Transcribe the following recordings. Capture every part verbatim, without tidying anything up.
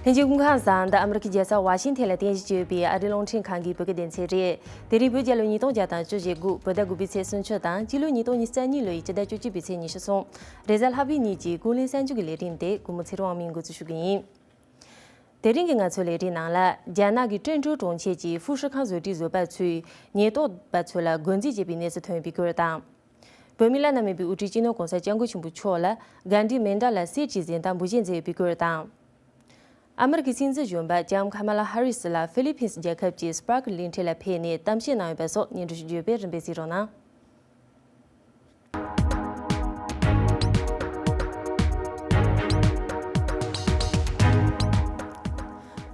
ལྷན་རྒྱས་སྐུ་ཁམས་བཟང་། འདི་ཨ་མི་རི་ཀའི་རྒྱལ་ས་ཝ་ཤིང་ཐན་ལ་རྟེན་གཞི་བྱས་ཡོད་པའི་ཨ་རིའི་རླུང་འཕྲིན་ཁང་གི་བོད་སྐད་སྡེ་ཚན་རེད། དེ་རིང་བོད་རྒྱལ་ལོ་ཉིས་སྟོང་བརྒྱ་དང་བཅུ་ཞེ་དགུ། བོད་ཟླ་དགུ་པའི་ཚེས་སུམ་ཅུ་དང་། སྤྱི་ལོ་ཉིས་སྟོང་ཉི་ཤུ་རྩ་གཉིས་ལོའི་སྤྱི་ཟླ་བཅུ་གཅིག་པའི་ཚེས་ཉི་ཤུ་གསུམ། རེས་གཟའ་ལྷག་པའི་ཉིན་གྱི་ཀུན་གླེང་གསར་འགྱུར་གྱི་ལས་རིམ་དེ་གུས་མོ་ཚེ་རིང་དབང་མོས་འགོ་འཛུགས་ཞུ་གི་ཡིན། དེ་རིང་གི་ང་ཚོའི་ལས་རིམ་ནང་ལ། རྒྱ་ནག་གི་ཀྲེན་ཀྲོའུ་གྲོང་ཁྱེར་གྱི་ཧྥུ་ཧྲི་ཁང་བཟོ་གྲྭའི་བཟོ་པ་ཚོས་ཉེན་རྟོག་པ་ཚོ་ལ་རྒོལ་འཛིང་བྱས་པའི་གནས་ཚུལ་ཐོན་ཡོད་པའི་སྐོར་དང་། བོད་མིའི་བླ་ན་མེད་པའི་དབུ་ཁྲིད་སྤྱི་ནོར་༸གོང་ས་༸སྐྱབས་མགོན་ཆེན་པོ་མཆོག་ལ་གྷན་དྷི་མན་ཌ་ལ་གསེར་གྱི་གཟེངས་རྟགས་འབུལ་བཞེས་མཛད་ཡོད་པའི་སྐོར་དང་། ཨ་མི་རི་ཀའི་སྲིད་འཛིན་གཞོན་པ་ལྕམ་ཁ་མ་ལ་ཧ་རི་སི་ལགས་ཧྥི་ལི་ཕིན་སི་རྒྱལ་ཁབ་ཀྱི་སི་པག་གླིང་ཕྲན་ལ་ཕེབས་ནས་གཏམ་བཤད་གནང་ཡོད་པ་སོགས་སྙན་སྒྲོན་ཞུ་རྒྱུ་ཡོད་པས་རིམ་པས་གཟིགས་རོགས་གནང་།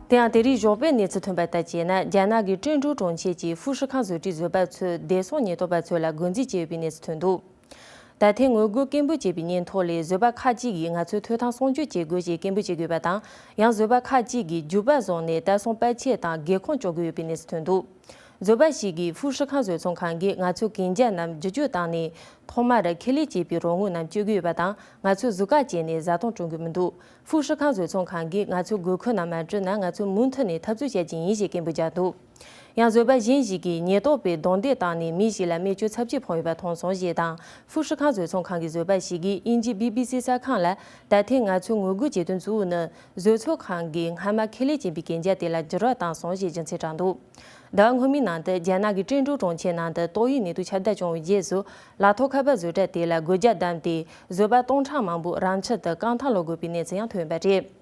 དེ་ཡང་དེ་རིང་ཞོགས་པའི་གནས་ཚུལ་ཐོན་པ་ལྟར་བྱས་ན། རྒྱ་ནག་གི་ཀྲེན་ཀྲོའུ་གྲོང་ཁྱེར་གྱི་ཧྥུ་ཧྲི་ཁང་བཟོ་གྲྭའི་བཟོ་པ་ཚོས་བདེ་སྲུང་ཉེན་རྟོག་པ་ཚོ་ལ་རྒོལ་འཛིང་བྱས་ཡོད་པའི་གནས་ཚུལ་ཐོན་འདུག་ད་ཐེངས་ངོ་རྒོལ་སྐད་འབོད་བྱས་པའི་སྙན་ཐོ་ལས། བཟོ་པ་ཁག་ཅིག་གིས་ང་ཚོའི་ཐོབ་ཐང་སྲུང་སྐྱོབ་བྱེད་དགོས་ཞེས་སྐད་འབོད་བྱེད་དགོས་པ་དང་། ཡང་བཟོ་པ་ཁག་ཅིག་གིས་རྒྱུག་པ་བཟུང་ནས་ལྟ་སྲུང་པར་ཆས་དང་སྒེའུ་ཁུང་གཅོག་གི་ཡོད་པའི་གནས་ཚུལ་ཐོན་འདུག་བཟོ་པ་ཞིག་གིས་ཧྥུ་ཧྲི་ཁང་བཟོ་ཚོང་ཁང་གིས་ང་ཚོའི་གན་རྒྱ་རྣམས་བསྒྱུར་བཅོས་བཏང་ནས། ཐོག་མར་ཁེ་ལས་བྱེད་པའི་རོགས་དངུལ་རྣམས་སྤྱོད་ཀྱི་ཡོད་པ་དང་། ང་ཚོའི་གཟུགས་ཁ་བཅད་ནས་བཟའ་བཏུང་སྤྲོད་ཀྱི་མི་འདུག་ཧྥུ་ཧྲི་ཁང་བཟོ་ཚོང་ཁང་གིས་ང་ཚོའི་དགོས་མཁོ་རྣམས་མ་སྤྲོད་ན། ང་ཚོས་མུ་མཐུད་ནས་འཐབ་རྩོད་བྱ་རྒྱུ་ཡིན་ཞེས་སྐད་འབོད་བརྒྱབ་འདུག་ཡང་བཟོ་པ་གཞན་ཞིག་གིས་ཉེན་རྟོག་པས་རྡུང་རྡེག་བཏང་ནས་མི་ཞིག་ལ་རྨས་སྐྱོན་ཚབས་ཆེ་ཕོག་ཡོད་པ་མཐོང་སོང་ཞེས་དང་། ཧྥུ་ཧྲི་ཁང་བཟོ་ཚོང་ཁང་གི་བཟོ་པ་ཞིག་གིས་དབྱིན་ཇིའི་བྷི་བྷི་སི་གསར་ཁང་ལ། ད་ཐེངས་ང་ཚོའི་ངོ་རྒོལ་བྱེད་དོན་གཙོ་བོ་ནི། བཟོ་ཚོང་ཁང་གིས་སྔ་མ་ཁེ་ལས་བྱིན་པའི་གན་རྒྱ་དེ་ལ་འགྱུར་བ་བཏང་སོང་ཞེས་རྒྱུ་མཚན་དྲངས་འདུག་ཟླ་བ་སྔོན་མའི་ནང་དུ་རྒྱ་ནག་གི་ཀྲེན་ཀྲོའུ་གྲོང་ཁྱེར་ནང་དུ་ཏོག་དབྱིབས་ནད་དུག་ཁྱབ་གདལ་བྱུང་བའི་རྗེས་སུ། ལག་ཐོགས་ཁ་པར་བཟོ་གྲྭ་དེ་ལ་སྒོ་རྒྱག་བསྡམས་ཏེ། བཟོ་པ་སྟོང་ཕྲག་མང་པོ་རང་ཆུ་དུ་རྐང་ཐང་ལོག་དགོས་པའི་གནས་ཚུལ་ཡང་ཐོན་ཡོད་པ་རེད།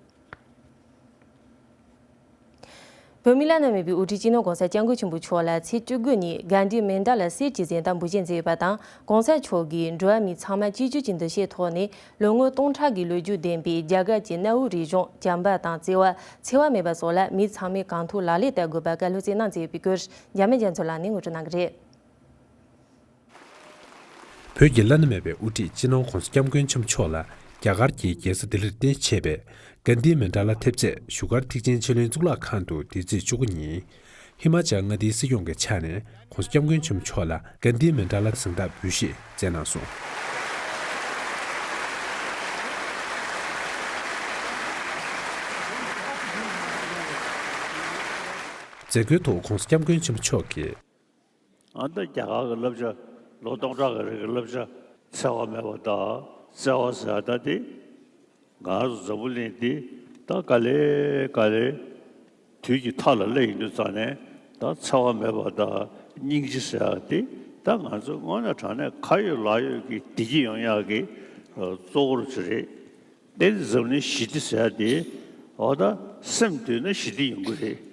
བོད་མིའི་བླ་ན་མེད་པའི་དབུ་ཁྲིད་སྤྱི་ནོར་༸གོང་ས་༸སྐྱབས་མགོན་ཆེན་པོ་མཆོག་ལ་ཚེས་བཅུ་དགུ་ཉིན་གྷན་དྷི་མན་ཌ་ལ་གསེར་གྱི་གཟེངས་རྟགས་འབུལ་བཞེས་མཛད་ཡོད་པ་དང་། ༸གོང་ས་མཆོག་གིས་འགྲོ་བ་མི་ཚང་མ་གཅིག་གྱུར་གྱི་འདུ་ཤེས་ཐོག་ནས། ལོ་ངོ་སྟོང་ཕྲག་གི་ལོ་རྒྱུས་ལྡན་པའི་རྒྱ་གར་གྱི་གནའ་བོའི་རིག་གཞུང་བྱམས་པ་དང་བརྩེ་བ། འཚེ་བ་མེད་པ་སོགས་ལ་མི་ཚང་མས་གང་ཐུབ་ལག་ལེན་བསྟར་དགོས་པ་བཀའ་སློབ་སྩལ་གནང་མཛད་ཡོད་པའི་སྐོར། འཇར་མན་རྒྱ་མཚོ་ལགས་ནས་ངོ་སྤྲོད་གནང་གི་རེད། བོད་ཀྱི་བླ་ན་མེད་པའི་དབུ་ཁྲིད་སྤྱི་ནོར་༸གོང་ས་༸སྐྱབས་མགོན་ཆེན་པོ་མཆོག་ལ། རྒྱ་གར་གྱི་རྒྱལ་ས་ལྡི་ལིར་རྟེན་གཞི་བྱས་པའི་གྷན་དྷི་མན་ཌ་ལ་ཐེབས་རྩའི་བཞུགས་སྒར་ཐེག་ཆེན་ཆོས་གླིང་གཙུག་ལག་ཁང་དུ་འདི་ཚེས་བཅུ་དགུ་ཉིན། ཧི་མ་ཅལ་མངའ་སྡེའི་སྲིད་སྐྱོང་གི་ཕྱག་ནས་༸གོང་ས་༸སྐྱབས་མགོན་ཆེན་པོ་མཆོག་ལ་གྷན་དྷི་མན་ཌ་ལ་གཟེངས་རྟགས་འབུལ་བཞེས་མཛད་གནང་སོང་། མཛད་སྒོའི་ཐོག་༸གོང་ས་༸སྐྱབས་མགོན་ཆེན་པོ་མཆོག་གིས། ཨ་ད་རྒྱ་གར་གྱི་བསླབ་བྱ། ལོ་སྟོང་ཕྲག་གི་རིང་གི་བསླབ་བྱ། འཚེ་བ་མེད་པ་དང་བརྩེ་བ་ཟེར་ཡ་ད་དེ། ང་རང་ཚོ་འཛམ་བུ་གླིང་འདི་ད་ག་ལེ་ག་ལེ་དུས་ཀྱི་མཐའ་ལ་སླེབས་ཡོང་དུས་ཙང་ནས། ད་འཚེ་བ་མེད་པ་དང་སྙིང་རྗེ་ཟེར་ཡ་དེ། ད་ང་ཚོ་དངོས་གནས་དྲང་གནས་ཁ་ཡོད་ལག་ཡོད་ཀྱི་བདེ་སྐྱིད་ཡོང་ཡག་གི་གཙོ་བོ་རུ་ཅིག་རེད། དེ་འཛམ་གླིང་ཞི་བདེ་ཟེར་ཡ་དེ། འོ་ད་སེམས་འདུལ་ན་ཞི་བདེ་ཡོང་གི་རེད།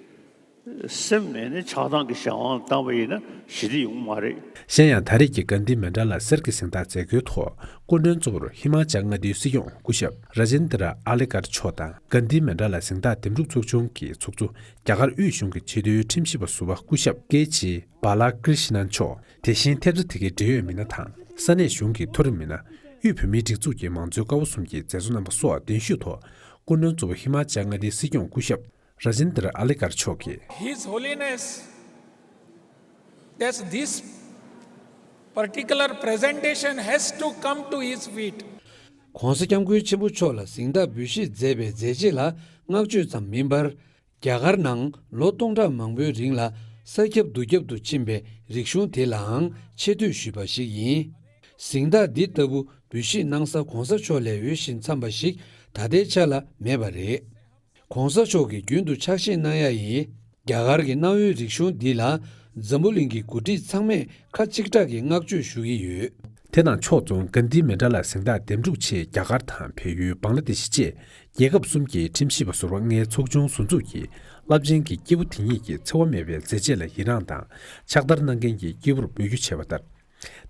སེམས་མེད་ན་ཆགས་སྡང་གི་གཞན་དབང་བཏང་བ་ཡིན་ན་ཞི་བདེ་ཡོང་གི་མ་རེད། གཞན་ཡང་ད་རེས་ཀྱི་གྷན་དྷི་མན་ཌ་ལ་གསེར་གྱི་གཟེངས་རྟགས་མཛད་སྒོའི་ཐོག་སྐུ་མགྲོན་གཙོ་བོར་ཧི་མ་ཅལ་མངའ་སྡེའི་སྲིད་སྐྱོང་སྐུ་ཞབས་ར་ཇེན་དྲ་ཨ་ལི་ཀར་མཆོག་དང་། གྷན་དྷི་མན་ཌ་ལ་གཟེངས་རྟགས་འདེམས་སྒྲུག་ཚོགས་ཆུང་གི་ཚོགས་གཙོ་རྒྱ་གར་དབུས་གཞུང་གི་ཆེས་མཐོའི་ཁྲིམས་ཞིབ་པ་ཟུར་པ་སྐུ་ཞབས་ཀེ་ཇི་བྷ་ལ་ཀྲི་ཤི་ནན་མཆོག་དེ་བཞིན་ཐེབས་རྩ་དེ་གའི་འབྲེལ་ཡོད་མི་སྣ་དང་། ས་གནས་གཞུང་གི་མཐོ་རིམ་མི་སྣ། དབུས་བོད་མིའི་སྒྲིག་འཛུགས་ཀྱི་མང་གཙོའི་ཀ་བ་གསུམ་གྱི་མཛད་གཙོ་རྣམ་པ་སོགས་གདན་ཞུས་ཐོག་སྐུ་མགྲོན་གཙོ་བོ་ཧི་མ་ཅལ་མངའ་སྡེའི་སྲིད་སྐྱོང་སྐུ་ཞབས་ར་ཇེན་དྲ་ཨ་ལི་ཀར་མཆོག་གིས། His Holiness, that this particular presentation has to come to his feet. ༸གོང་ས་༸སྐྱབས་མགོན་ཆེན་པོ་མཆོག་ལ་གཟེངས་རྟགས་འབུལ་བཞེས་མཛད་པའི་མཛད་རྗེས་ལ་བསྔགས་བརྗོད་ཙམ་མིན་པར། རྒྱ་གར་ནང་ལོ་སྟོང་ཕྲག་མང་པོའི་རིང་ལ་ས་ཁྱབ་རྡོ་ཁྱབ་ཏུ་ཕྱིན་པའི་རིག་གཞུང་དེ་ལའང་ཆེ་བསྟོད་ཞུས་པ་ཞིག་ཡིན། གཟེངས་རྟགས་འདི་ལྟ་བུ་འབུལ་བཞེས་གནང་ས་༸གོང་ས་མཆོག་ལས་འོས་ཤིང་འཚམས་པ་ཞིག་ད་ལྟའི་ཆ་ལ་མེད་པ་རེད། ༸གོང་ས་མཆོག་གིས་རྒྱུན་དུ་ཕྱག་བཞེས་གནང་ཡ་ཡིས། རྒྱ་གར་གྱི་གནའ་བོའི་རིག་གཞུང་འདི་ལ་འཛམ་བུ་གླིང་གི་འགོ་ཁྲིད་ཚང་མས་ཁ་གཅིག་གྲགས་ཀྱིས་བསྔགས་བརྗོད་ཞུ་གི་ཡོད། དེ་དང་ཕྱོགས་མཚུངས་གྷན་དྷི་མན་ཌ་ལ་གཟེངས་རྟགས་འདེམས་སྒྲུག་ཆེད་རྒྱ་གར་དང་བལ་ཡུལ། བང་ལ་དེ་ཤི་བཅས་རྒྱལ་ཁབ་གསུམ་གྱི་ཁྲིམས་ཞིབ་པ་ཟུར་པ་ལྔའི་ཚོགས་ཆུང་ཟུར་འཛུགས་ཀྱིས་རླབས་ཆེན་གྱི་སྐྱེས་བུ་དེ་ཉིད་ཀྱི་འཚེ་བ་མེད་པའི་མཛད་རྗེས་ལ་ཡི་རངས་དང་ཕྱག་བསྟར་གནང་མཁན་གྱི་སྐྱེས་བུར་འབོད་སྐུལ་བྱས་པ་ལྟར།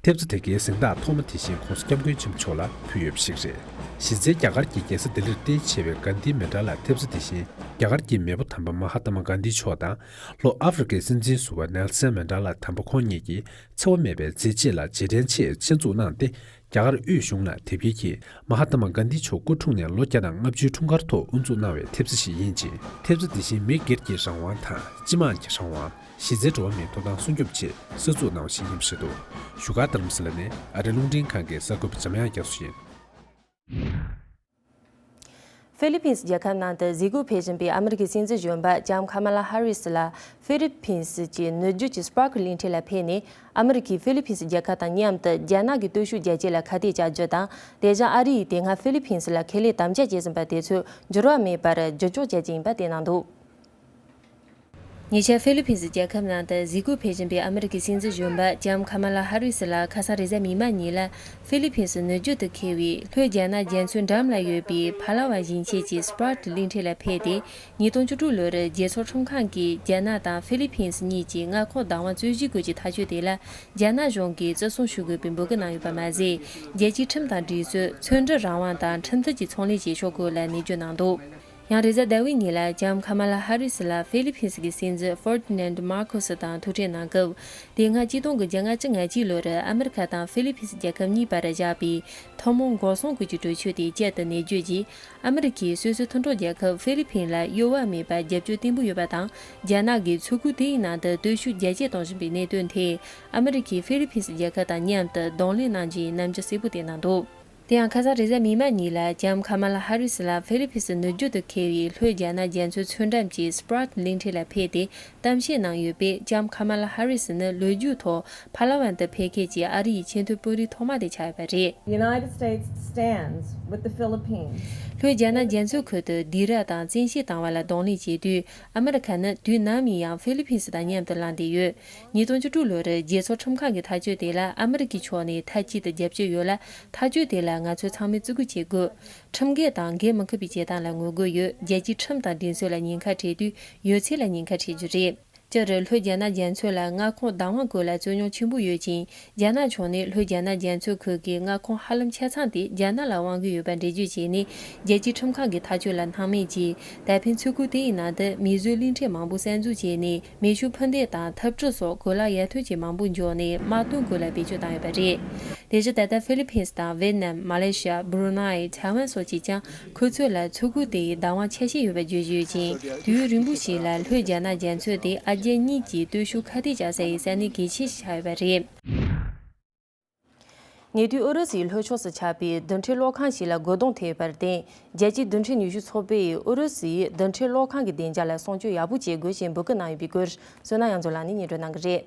ཐེབས་རྩ་དེ་གའི་གཟེངས་རྟགས་ཐོག་མ་དེ་བཞིན་༸གོང་ས་༸སྐྱབས་མགོན་ཆེན་པོ་མཆོག་ལ་ཕུལ་ཡོད་པ་ཞིག་རེད། གཞི་རྩའི་རྒྱ་གར་གྱི་རྒྱལ་ས་ལྡི་ལིར་རྟེན་གཞི་བྱས་པའི་གྷན་དྷི་མན་ཌ་ལ་ཐེབས་རྩ་དེ་བཞིན་རྒྱ་གར་གྱི་མེས་པོ་དམ་པ་མ་ཧཱ་ཏ་མ་གྷན་དྷི་མཆོག་དང་། ལྷོ་ཨ་ཧྥེ་རི་ཀའི་སྲིད་འཛིན་ཟུར་པ་ནེལ་སན་མན་ཌ་ལ་དམ་པ་ཁོང་ཉིད་ཀྱི་འཚེ་བ་མེད་པའི་མཛད་རྗེས་ལ་རྗེས་དྲན་ཆེད་ཆེད་འཛུགས་གནང་སྟེ། རྒྱ་གར་དབུས་གཞུང་ལ་དེབ་སྐྱེལ་གྱིས་མ་ཧཱ་ཏ་མ་གྷན་དྷི་མཆོག་སྐུ་འཁྲུངས་ནས་ལོ་བརྒྱ་དང་ལྔ་བཅུའི་འཁྲུངས་སྐར་ཐོག་དབུ་འཛུགས་གནང་བའི་ཐེབས་རྩ་ཞིག་ཡིན་ཅིང་། ཐེབས་རྩ་འདི་བཞིན་མི་སྒེར་གྱི་རང་དབང་དང་སྤྱི་དམངས་ཀྱི་རང་དབང་། གཞི་རྩའི་འགྲོ་བ་མིའི་ཐོབ་ཐང་སྲུང་སྐྱོབ་ཆེད་གསར་འཛུགས་གནང་བ་ཞིག་ཡིན་པ་རེད་འདུག་བཞུགས་སྒར་རྡ་རམ་ས་ལ་ནས་ཨ་རིའི་རླུང་འཕྲིན་ཁང་གི་གསར་འགོད་པ་འཇམ་དབྱངས་རྒྱ་མཚོ་ཡིན། ཧྥི་ལི་ཕིན་སི་རྒྱལ་ཁབ་ནང་དུ་གཟིགས་སྐོར་ཕེབས་བཞིན་པའི་ཨ་མི་རི་ཀའི་སྲིད་འཛིན་གཞོན་པ་ལྕམ་ཁ་མ་ལ་ཧ་རི་སི་ལགས་ཧྥི་ལི་ཕིན་སི་གྱི་ནུབ་རྒྱུད་ཀྱི་སི་པྲག་གླིང་ཕྲན་ལ་ཕེབས་ནས། ཨ་མི་རི་ཀས་ཧྥི་ལི་ཕིན་སི་རྒྱལ་ཁབ་དང་མཉམ་དུ་རྒྱ་ནག་གི་སྟོབས་ཤུགས་རྒྱ་སྐྱེད་ལ་ཁ་གཏད་བཅག་རྒྱུ་དང་། དེ་བཞིན་ཨ་རི་ཡིས་དེ་སྔ་ཧྥི་ལི་ཕིན་སི་ལ་ཁེ་ལས་དམ་བཅའ་བྱས་ཟིན་པ་དེ་ཚོ་འགྱུར་བ་མེད་པར་བསྒྱུར་བཅོས་བྱ་རྒྱུ་ཡིན་པ་བསྟན་གནང་འདུག། ཉེ་ཆར་ཧྥི་ལི་ཕིན་སི་རྒྱལ་ཁབ་ནང་དུ་གཟིགས་སྐོར་ཕེབས་བཞིན་པའི་ཨ་མི་རི་ཀའི་སྲིད་འཛིན་གཞོན་པ་ལྕམ་ཁ་མ་ལ་ཧ་རི་སི་ལགས་ཁ་སང་རེས་གཟའ་མིག་དམར་ཉིན་ལ་ཧྥི་ལི་ཕིན་སི་ནུབ་རྒྱུད་དུ་འཁེལ་བའི་ལྷོ་རྒྱ་ནག་རྒྱ་མཚོའི་འགྲམ་ལ་ཡོད་པའི་ཕ་ལ་ཝན་ཞིང་ཆེན་གྱི་སི་པྲག་གླིང་ཕྲན་ལ་ཕེབས་ཏེ། ཉིས་སྟོང་བཅུ་དྲུག་ལོར་རྒྱལ་ཚོགས་ཁྲིམས་ཁང་གིས་རྒྱ་ནག་དང་ཧྥི་ལི་ཕིན་སི་གཉིས་ཀྱི་མངའ་ཁོངས་བདག་དབང་རྩོད་གཞི་སྐོར་གྱི་ཐག་གཅོད་དེ་ལ་རྒྱ་ནག་གཞུང་གིས་བརྩི་སྲུང་ཞུ་དགོས་པའི་འབོད་སྐུལ་གནང་ཡོད་པ་མ་ཟད། རྒྱལ་སྤྱིའི་ཁྲིམས་དང་སྒྲིག་སྲོལ། ཚོང་འབྲེལ་རང་དབང་དང་ཁྲིམས་མཐུན་གྱི་ཚོང་ལས་བྱེད་ཕྱོགས་སྐོར་ལ་ནན་བརྗོད་གནང་འདུག། ཡང་རེས་གཟའ་ཟླ་བའི་ཉིན་ལ་ལྕམ་ཁ་མ་ལ་ཧ་རི་སི་ལགས་ཧྥི་ལི་ཕིན་སི་གི་སྲིད་འཛིན་ཧྥར་ཏི་ནན་མར་ཁོ་སི་དང་ཐུག་འཕྲད་གནང་སྐབས། དེ་སྔ་ཆིག་སྟོང་དགུ་བརྒྱ་ལྔ་བཅུ་ང་གཅིག་ལོར་ཨ་མི་རི་ཁ་དང་ཧྥི་ལི་ཕིན་སི་རྒྱལ་ཁབ་གཉིས་བར་བཞག་པའི་ཐུན་མོང་འགོག་སྲུང་སྐོར་གྱི་གྲོས་ཆོད་དེ་བསྐྱར་དུ་གནས་སྦྱོར་གྱིས། ཨ་མི་རི་ཀས་སོ་སོའི་མཐུན་གྲོགས་རྒྱལ་ཁབ་ཧྥི་ལི་ཕིན་ལ་གཡོ་བ་མེད་པར་རྒྱབ་སྐྱོར་བརྟན་པོ་ཡོད་པ་དང་། རྒྱ་ནག་གིས་མཚོ་ཁུལ་དེའི་ནང་དུ་སྟོབས་ཤུགས་རྒྱ་སྐྱེད་གཏོང་བཞིན་པའི་གནད་དོན་ཐད། ཨ་མི་རི་ཀས་ཧྥི་ལི་ཕིན་སི་རྒྱལ་ཁབ་དང་མཉམ་དུ་གདོང་ལེན་གནང་རྒྱུའི་རྣམ་འགྱུར་གསལ་པོ་བསྟན་གནང་འདུག། དེ་ཡང་ཁ་སང་རེས་གཟའ་མིག་དམར་ཉིན་ལ་ལྕམ་ཁ་མ་ལ་ཧ་རི་སི་ལགས་ཧྥི་ལི་ཕིན་སི་ནུབ་རྒྱུད་དུ་འཁེལ་བའི་ལྷོ་རྒྱ་ནག་རྒྱ་མཚོའི་མཚོ་འགྲམ་གྱི་སི་པྲག་གླིང་ཕྲན་ལ་ཕེབས་ཏེ་གཏམ་བཤད་གནང་ཡོད་པས། ལྕམ་ཁ་མ་ལ་ཧ་རི་སི་ནི་ལོ་རྒྱུས་ཐོག་ཕ་ལ་ཝན་དུ་ཕེབས་མཁན་གྱི་ཨ་རི་ཡི་ཆེས་མཐོའི་དཔོན་རིགས་ཐོག་མ་དེ་ཆགས་ཡོད་པ་རེད། The United States stands with the Philippines. ལྷོ་རྒྱ་ནག་རྒྱ་མཚོའི་ཁུལ་དུ་སྡིགས་ར་དང་བཙན་ཤེད་བཏང་བ་ལ་གདོང་ལེན་བྱེད་དུས། ཨ་མི་རི་ཁ་ནི་དུས་ནམ་ཡིན་ཡང་ཧྥི་ལི་ཕིན་སི་དང་མཉམ་དུ་ལངས་བསྡད་ཡོད། ཉིས་སྟོང་བཅུ་དྲུག་ལོར་རྒྱལ་ཚོགས་ཁྲིམས་ཁང་གི་ཐག་གཅོད་དེ་ལ་ཨ་མི་རི་ཀའི་ཕྱོགས་ནས་མཐའ་གཅིག་ཏུ་རྒྱབ་སྐྱོར་ཡོད་ལ། ཐག་གཅོད་དེ་ལ་ང་ཚོ་ཚང་མས་བརྩི་བཀུར་བྱེད་དགོས། ཁྲིམས་འགལ་དང་འགན་མི་འཁུར་བའི་བྱེད་སྟངས་ལ་ངོ་རྒོལ་ཡོད། རྒྱལ་སྤྱིའི་ཁྲིམས་དང་སྒྲིག་སྲོལ་ལ་ཉེན་ཁ་འཕྲད་དུས་ཡོད་ཚད་ལ་ཉེན་ཁ་འཕྲད་རྒྱུ་རེད། སྤྱིར་ལྷོ་རྒྱ་ནག་རྒྱ་མཚོ་ལ་མངའ་ཁོངས་བདག་དབང་སྐོར་ལ་རྩོད་རྙོག་ཆེན་པོ་ཡོད་ཅིང་། རྒྱ་ནག་ཕྱོགས་ནས་ལྷོ་རྒྱ་ནག་རྒྱ་མཚོའི་ཁུལ་གྱི་མངའ་ཁོངས་ཧ་ལམ་ཆ་ཚང་དེ་རྒྱ་ནག་ལ་དབང་གི་ཡོད་པ་འགྲེལ་བརྗོད་བྱས་ནས། རྒྱལ་སྤྱིའི་ཁྲིམས་ཁང་གི་ཐག་གཅོད་ལ་སྣང་མེད་ཀྱིས། ད་ཕན་མཚོ་ཁུལ་དེའི་ནང་དུ་མིས་བཟོས་གླིང་ཕྲན་མང་པོ་གསར་འཛུགས་བྱས་ནས། མེ་ཤུགས་འཕུར་མདེལ་དང་འཐབ་གྲུ་སོགས་གོ་ལག་ཡར་ཐོན་ཅན་མང་པོ་འཇོག་ནས་དམག་དོན་སྐོར་ལ་བེད་སྤྱོད་བཏང་ཡོད་པ་རེད། དེ་བཞིན་ད་ལྟ་ཧྥི་ལི་ཕིན་སི་དང་ཝེ་ཏི་ནམ། མ་ལེ་ཤི་ཡ། སྦུ་རུ་ནའི། ཐའེ་ཝན་སོགས་ཀྱིས་ཀྱང་ཁོ་ཚོ་ལ་མཚོ་ཁུལ་དེའི་བདག་དབང་ཆ་ཤས་ཡོད་པར་བརྗོད་བཞིན་ཡོད་ཅིང་། དུས་ཡུན་རིང་པོ་ཞིག་ལ་ལྷོ་རྒྱ་ནག་རྒྱ་མཚོ་དེ་ཨ་རྒྱ་གཉིས་ཀྱི་སྟོབས་ཤུགས་ཁ་གཏད་བཅག་ས་ཡི་ས་གནས་གལ་ཆེ་ཞིག་ཆགས་ཡོད་པ་རེད། ཉེ་དུས་ཨུ་རུ་སུའི་ལྷོ་ཕྱོགས་སུ་ཆགས་པའི་རྡུལ་ཕྲན་གློག་ཁང་ཞིག་ལ་རྒོལ་རྡུང་ཐེབས་པར་བརྟེན། རྒྱལ་སྤྱིའི་རྡུལ་ཕྲན་ནུས་ཤུགས་ཚོགས་པས་ཨུ་རུ་སུའི་རྡུལ་ཕྲན་གློག་ཁང་གི་བདེ་འཇགས་ལ་སྲུང་སྐྱོབ་ཡག་པོ་བྱེད་དགོས་ཞེས་འབོད་སྐུལ་གནང་ཡོད་པའི་སྐོར། བསོད་ནམས་དབྱངས་འཛོམས་ལགས་ནས་སྙན་སྒྲོན་གནང་གི་རེད།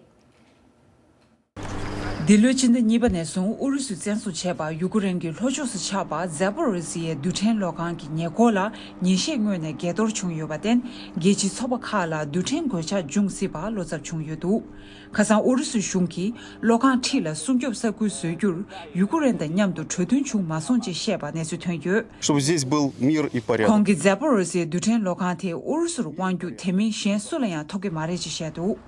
འདི་ལོའི་སྤྱི་ཟླ་གཉིས་པ་ནས་བཟུང་ཨུ་རུ་སུས་བཙན་བཟུང་བྱས་པ་ཡུ་ཀེ་རེན་གྱི་ལྷོ་ཕྱོགས་སུ་ཆགས་པ་ཛ་པོ་རི་ཟི་ཡའི་རྡུལ་ཕྲན་གློག་ཁང་གི་ཉེ་འཁོར་ལ་ཉིན་ཤས་སྔོན་ནས་འགས་གཏོར་བྱུང་ཡོད་པར་བརྟེན། རྒྱལ་སྤྱིའི་ཚོགས་པ་ཁག་ལ་རྡུལ་ཕྲན་གོད་ཆག་འབྱུང་སྲིད་པ་བློ་འཚབ་བྱུང་ཡོད་འདུག། ཁ་སང་ཨུ་རུ་སུའི་གཞུང་གིས་གློག་ཁང་འཁྲིས་ལ་སྲུང་སྐྱོབ་ས་ཁུལ་བཟོ་རྒྱུར་ཡུ་ཀེ་རེན་དང་མཉམ་དུ་གྲོས་མཐུན་བྱུང་མ་སོང་ཅེས་བཤད་པ་གནས་ཚུལ་ཐོན་ཡོད། Чтобы здесь был мир и порядок. ཁོང་གིས་ཛ་པོ་རི་ཟི་ཡའི་རྡུལ་ཕྲན་གློག་ཁང་དེ་ཨུ་རུ་སུར་དབང་རྒྱུ་དེ་མིན་གཞན་སུ་ལ་ཡང་ཐོབ་ཀྱི་མ་རེད་ཅེས་བཤད་འདུག།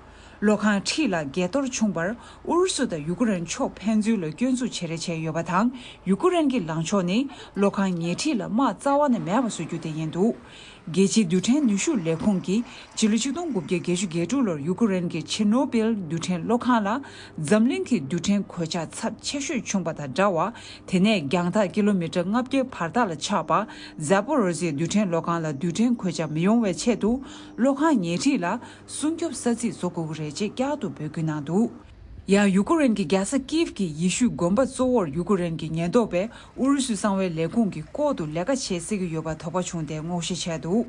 གློག་ཁང་འཁྲིས་ལ་འགས་གཏོར་བྱུང་བར་ཨུ་རུ་སུ་དང་ཡུ་ཀེ་རེན་ཕྱོགས་ཕན་ཚུན་ལ་སྐྱོན་འཛུགས་བྱེད་རེས་བྱས་ཡོད་པ་དང་། ཡུ་ཀེ་རེན་གྱི་ལངས་ཕྱོགས་ནི་གློག་ཁང་ཉེ་འཁྲིས་ལ་དམག་རྩ་བ་ནས་མེད་པ་བཟོ་རྒྱུ་དེ་ཡིན་འདུག། རྒྱལ་སྤྱིའི་རྡུལ་ཕྲན་ནུས་ཤུགས་ལས་ཁུངས་ཀྱིས་ཕྱི་ལོ་ཆིག་སྟོང་དགུ་བརྒྱ་བརྒྱད་ཅུ་གྱ་དྲུག་ལོར་ཡུ་ཀེ་རེན་གྱི་ཆེར་ནོ་བིལ་རྡུལ་ཕྲན་གློག་ཁང་ལ་འཛམ་གླིང་གི་རྡུལ་ཕྲན་གོད་ཆག་ཚབས་ཆེ་ཤོས་བྱུང་བ་དང་འདྲ་བར། དེ་ནས་རྒྱང་ཐག་ཀི་ལོ་མི་ཊར་ལྔ་བརྒྱའི་བར་ཐག་ལ་ཆགས་པ་ཛ་པོ་རོ་ཟི་ཡའི་རྡུལ་ཕྲན་གློག་ཁང་ལ་རྡུལ་ཕྲན་གོད་ཆག་མི་ཡོང་བའི་ཆེད་དུ། གློག་ཁང་ཉེ་འཁྲིས་ལ་སྲུང་སྐྱོབ་ས་ཚིགས་བཟོ་དགོས་ཀྱི་རེད་ཅེས་བསྐྱར་དུ་འབོད་སྐུལ་གནང་འདུག། ཡང་ཡུ་ཀེ་རེན་གྱི་རྒྱལ་ས་ཀིབ་ཀྱི་ཡེ་ཤུའི་དགོན་པ་གཙོ་བོར་ཡུ་ཀེ་རེན་གྱི་ཉེན་རྟོག་པས་ཨུ་རུ་སུའི་གསང་བའི་ལས་ཁུངས་ཀྱི་ལྐོག་ཏུ་ལས་ཀ་བྱེད་སྲིད་ཀྱི་ཡོད་པ་དོགས་པ་བྱུང་སྟེ་སྔོག་བཤེར་བྱས་འདུག།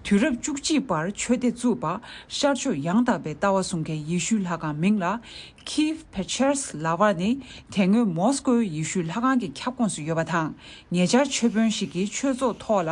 དུས་རབས་བཅུ་གཅིག་པར་ཆོས་སྡེ་བཙུགས་པ་ཤར་ཕྱོགས་ཡང་དག་པའི་ལྟ་བ་སྲུང་མཁན་ཡེ་ཤུའི་ལྷ་ཁང་མིང་ལ་Kiev Pechersk Lavar ནི་དེ་སྔོན་མོ་སི་ཀོའི་ཡེ་ཤུའི་ལྷ་ཁང་གི་ཁྱབ་ཁོངས་སུ་ཡོད་པ་དང་། ཉེ་ཆར་ཆོས་དཔོན་ཞིག་གིས་ཆོས་ཚོགས་ཐོག་ལ་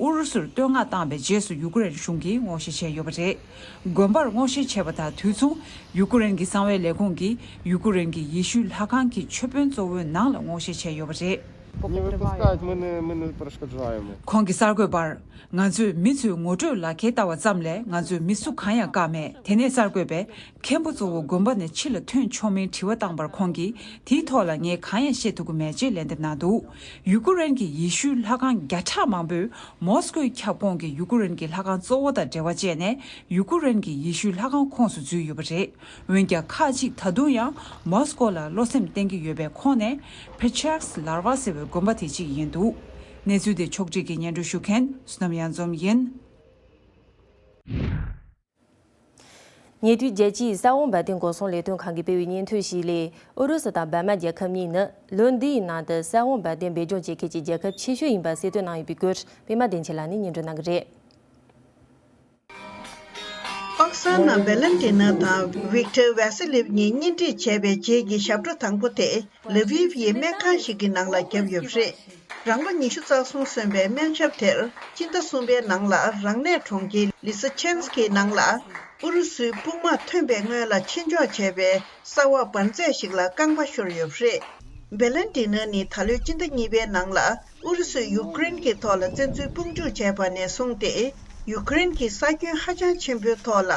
ཨུ་རུ་སུར་བསྟོད་བསྔགས་བཏང་བའི་རྗེས་སུ་ཡུ་ཀེ་རེན་གཞུང་གིས་སྔོག་བཤེར་བྱས་ཡོད་པ་རེད། དགོན་པར་སྔོག་བཤེར་བྱས་པ་དང་དུས་མཚུངས་ཡུ་ཀེ་རེན་གྱི་གསང་བའི་ལས་ཁུངས་ཀྱིས་ཡུ་ཀེ་རེན་གྱི་ཡེ་ཤུའི་ལྷ་ཁང་གི་ཆོས་དཔོན་གཙོ་བོའི་ནང་ལ་སྔོག་བཤེར་བྱས་ཡོད་པ་རེད། Не выпускают, мы не, мы не перешкоджаем. ཁོང་གིས་གསར་འགོད་པར། ང་ཚོས་མི་ཚོའི་ངོ་སྤྲོད་ལག་ཁྱེར་བལྟ་བ་ཙམ་ལས་ང་ཚོས་མི་སུ་གང་ཡང་བཀག་མེད། དེ་ནས་གསར་འགོད་པས་མཁན་པོ་གཙོ་བོ་དགོན་པ་ནས་ཕྱི་ལ་ཐོན་ཆོག་མིན་དྲི་བ་བཏང་པར་ཁོང་གིས་དེའི་ཐོག་ལ་ངས་གང་ཡང་བཤད་ཐུབ་ཀྱི་མེད་ཅེས་ལན་འདེབས་གནང་འདུག། ཡུ་ཀེ་རེན་གྱི་ཡེ་ཤུའི་ལྷ་ཁང་བརྒྱ་ཕྲག་མང་པོས་མོ་སི་ཀོའི་ཁྱབ་ཁོངས་ཀྱི་ཡུ་ཀེ་རེན་གྱི་ལྷ་ཁང་གཙོ་བོ་དང་འབྲེལ་བ་བཅད་ནས་ཡུ་ཀེ་རེན་གྱི་ཡེ་ཤུའི་ལྷ་ཁང་ཁོངས་སུ་འཛུལ་ཡོད་པ་རེད། འོན་ཀྱང་ཁག་ཅིག་ད་དུང་ཡང་མོ་སི་ཀོ་ལ་བློ་སེམས་གཏད་ཀྱི་ཡོད་པའི་ཁོངས་ནས་Pechersk Lavar ཟེར་བའི་དགོན་པ་དེ་གཅིག་ཡིན་འདུག། གནས་ཚུལ་དེ་ཕྱོགས་སྒྲིག་གིས་སྙན་སྒྲོན་ཞུ་མཁན་བསོད་ནམས་གཡང་འཛོམས་ཡིན། ཉེ་དུས་རྒྱལ་སྤྱིའི་ས་འོག་འབར་མདེལ་འགོག་སྲུང་ལས་དོན་ཁང་གིས་སྤེལ་བའི་སྙན་ཐོ་ཞིག་ལས། ཨུ་རུ་སུ་དང་འབར་མ་རྒྱལ་ཁབ་གཉིས་ནི་ལོ་འདི་ཡི་ནང་དུ་ས་འོག་འབར་མདེལ་འབེད་སྐྱོང་བྱེད་མཁན་གྱི་རྒྱལ་ཁབ་ཆེ་ཤོས་ཡིན་པ་གསལ་སྟོན་གནང་ཡོད་པའི་སྐོར། པད་མ་བདེ་ཆེན་ལགས་ནས་སྙན་སྒྲོན་གནང་གི་རེད། ཨོག་སན་ན་བེ་ལན་ཏི་ན་དང་ཝིག་ཏར་ཝེ་སི་ལེབ་གཉིས་གཉེན་སྒྲིག་བྱས་པའི་རྗེས་ཀྱི་ཞབས་བྲོ་དང་པོ་དེ། ལ་བིབ་ཡི་སྨན་ཁང་ཞིག་གི་ནང་ལ་བརྒྱབ་ཡོད་པ་རེད། རང་ལོ་ཉི་ཤུ་རྩ་གསུམ་སོན་པའི་སྨན་ཞབས་དེར་སྤྱི་ཟླ་གསུམ་པའི་ནང་ལ་རང་གནས་གྲོང་ཁྱེར་ལི་སི་ཆན་སི་ཀིའི་ནང་ལ་ཨུ་རུ་སུའི་དཔུང་དམག་ཐོན་པའི་སྔོན་ལ་ཆེད་འཇོག་བྱས་པའི་ས་འོག་འབར་རྫས་ཤིག་ལ་རྐང་པ་ཤོར་ཡོད་པ་རེད། བེ་ལན་ཏི་ན་ནི་ད་ལོའི་སྤྱི་ཟླ་གཉིས་པའི་ནང་ལ་ཨུ་རུ་སུས་ཡུཀ་རེན་གྱི་ཐོག་ལ་བཙན་འཛུལ་དཔུང་འཇུག་བྱས་པ་ནས་བཟུང་སྟེ། ཡུཀ་རེན་གྱི་ས་ཁྱོན་ཧ་ཅང་ཆེན་པོའི་ཐོག་ལ་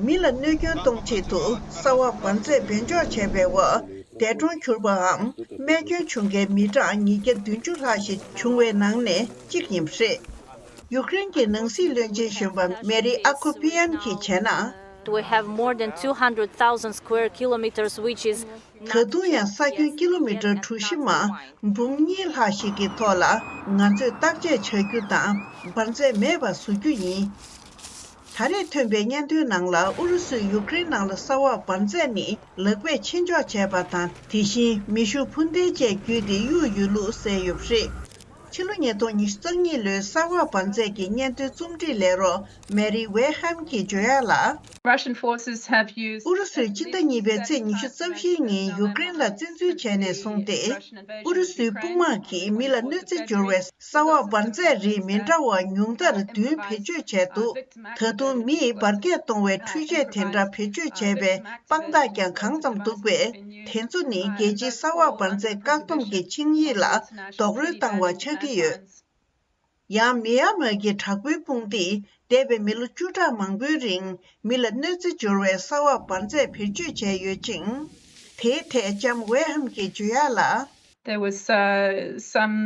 མི་ལ་གནོད་སྐྱོན་གཏོང་ཆེད་དུ་ས་འོག་འབར་རྫས་སྦས་འཇོག་བྱས་པའི་འོག་འདས་གྲོངས་གྱུར་པའམ་རྨས་སྐྱོན་བྱུང་མཁན་མི་གྲངས་ཉིས་བརྒྱ་བདུན་ཅུ་ལྷག་ཞིག་བྱུང་བའི་ནང་ནས་གཅིག་ཡིན་པ་རེད། ཡུཀ་རེན་གྱི་ནང་སྲིད་བློན་ཆེན་གཞོན་པ་མེ་རི་ཨ་ཁོ་པི་ཡན་གྱིས་བྱས་ན། We have more than two hundred thousand square kilometers, which is ད་དུང་ཡང་ས་ཁྱོན་ཀི་ལོ་མི་ཊར་གྲུ་བཞི་མ་འབུམ་གཉིས་ལྷག་ཞིག་གི་ཐོག་ལ་ང་ཚོས་བརྟག་དཔྱད་བྱ་རྒྱུ་དང་འབར་རྫས་མེད་པ་བཟོ་རྒྱུ་ཡིན། ད་རེས་ཐོན་པའི་སྙན་ཐོའི་ནང་ལ་ཨུ་རུ་སུས་ཡུཀ་རེན་ནང་ལ་ས་འོག་འབར་རྫས་ནི་ལག་པས་ཆེད་འཇོག་བྱས་པ་དང་། དེ་བཞིན་མེ་ཤུགས་འཕུར་མདེལ་བཅས་བརྒྱུད་དེ་གཡུགས་ཡོད་ལུགས་གསལ་ཡོད་པ་རེད། ཕྱི་ལོ་ཉིས་སྟོང་ཉི་ཤུ་རྩ་གཉིས་ལོའི་ས་འོག་འབར་རྫས་ཀྱི་སྙན་ཐོའི་རྩོམ་སྒྲིག་ལས་རོགས་མེ་རི་ཝེ་ཧམ་གྱིས་བརྗོད་ཡག་ལ། Russian forces have used ཨུ་རུ་སུས་སྤྱི་ཟླ་གཉིས་པའི་ཚེས་ཉི་ཤུ་རྩ་བཞིའི་ཉིན་ཡུཀ་རེན་ལ་བཙན་འཛུལ་བྱས་ནས་བཟུང་སྟེ། ཨུ་རུ་སུའི་དཔུང་དམག་གིས་མི་ལ་གནོད་འཚེ་འབྱོར་བའི་ས་འོག་འབར་རྫས་རིགས་མི་འདྲ་བ་ཉུང་མཐར་བདུན་བེད་སྤྱོད་བྱས་འདུག་ད་དུང་མི་ཡིས་འབར་གས་གཏོང་བའི་འཕྲུལ་ཆས་དེ་འདྲ་བེད་སྤྱོད་བྱས་པའི་དཔང་རྟགས་ཀྱང་གང་ཙམ་འདུག་པས། དེ་ཚོ་ནི་རྒྱལ་སྤྱིའི་ས་འོག་འབར་རྫས་བཀག་སྡོམ་གྱི་ཆིངས་ཡིག་ལ་རྡོག་རོལ་བཏང་བ་ཆགས་ཀྱི་ཡོད། ཡང་མི་ཡ་མར་གྱི་དྲག་པོའི་དཔུང་སྡེས་འདས་པའི་མི་ལོ་བཅུ་ཕྲག་མང་པོའི་རིང་མི་ལ་གནོད་འཚེ་འབྱོར་བའི་ས་འོག་འབར་རྫས་བེད་སྤྱོད་བྱས་ཡོད་ཅིང་། དེའི་ཐད་ལྕམ་ཝེ་ཧམ་གྱིས་བརྗོད་ཡག་ལ། There was, uh, some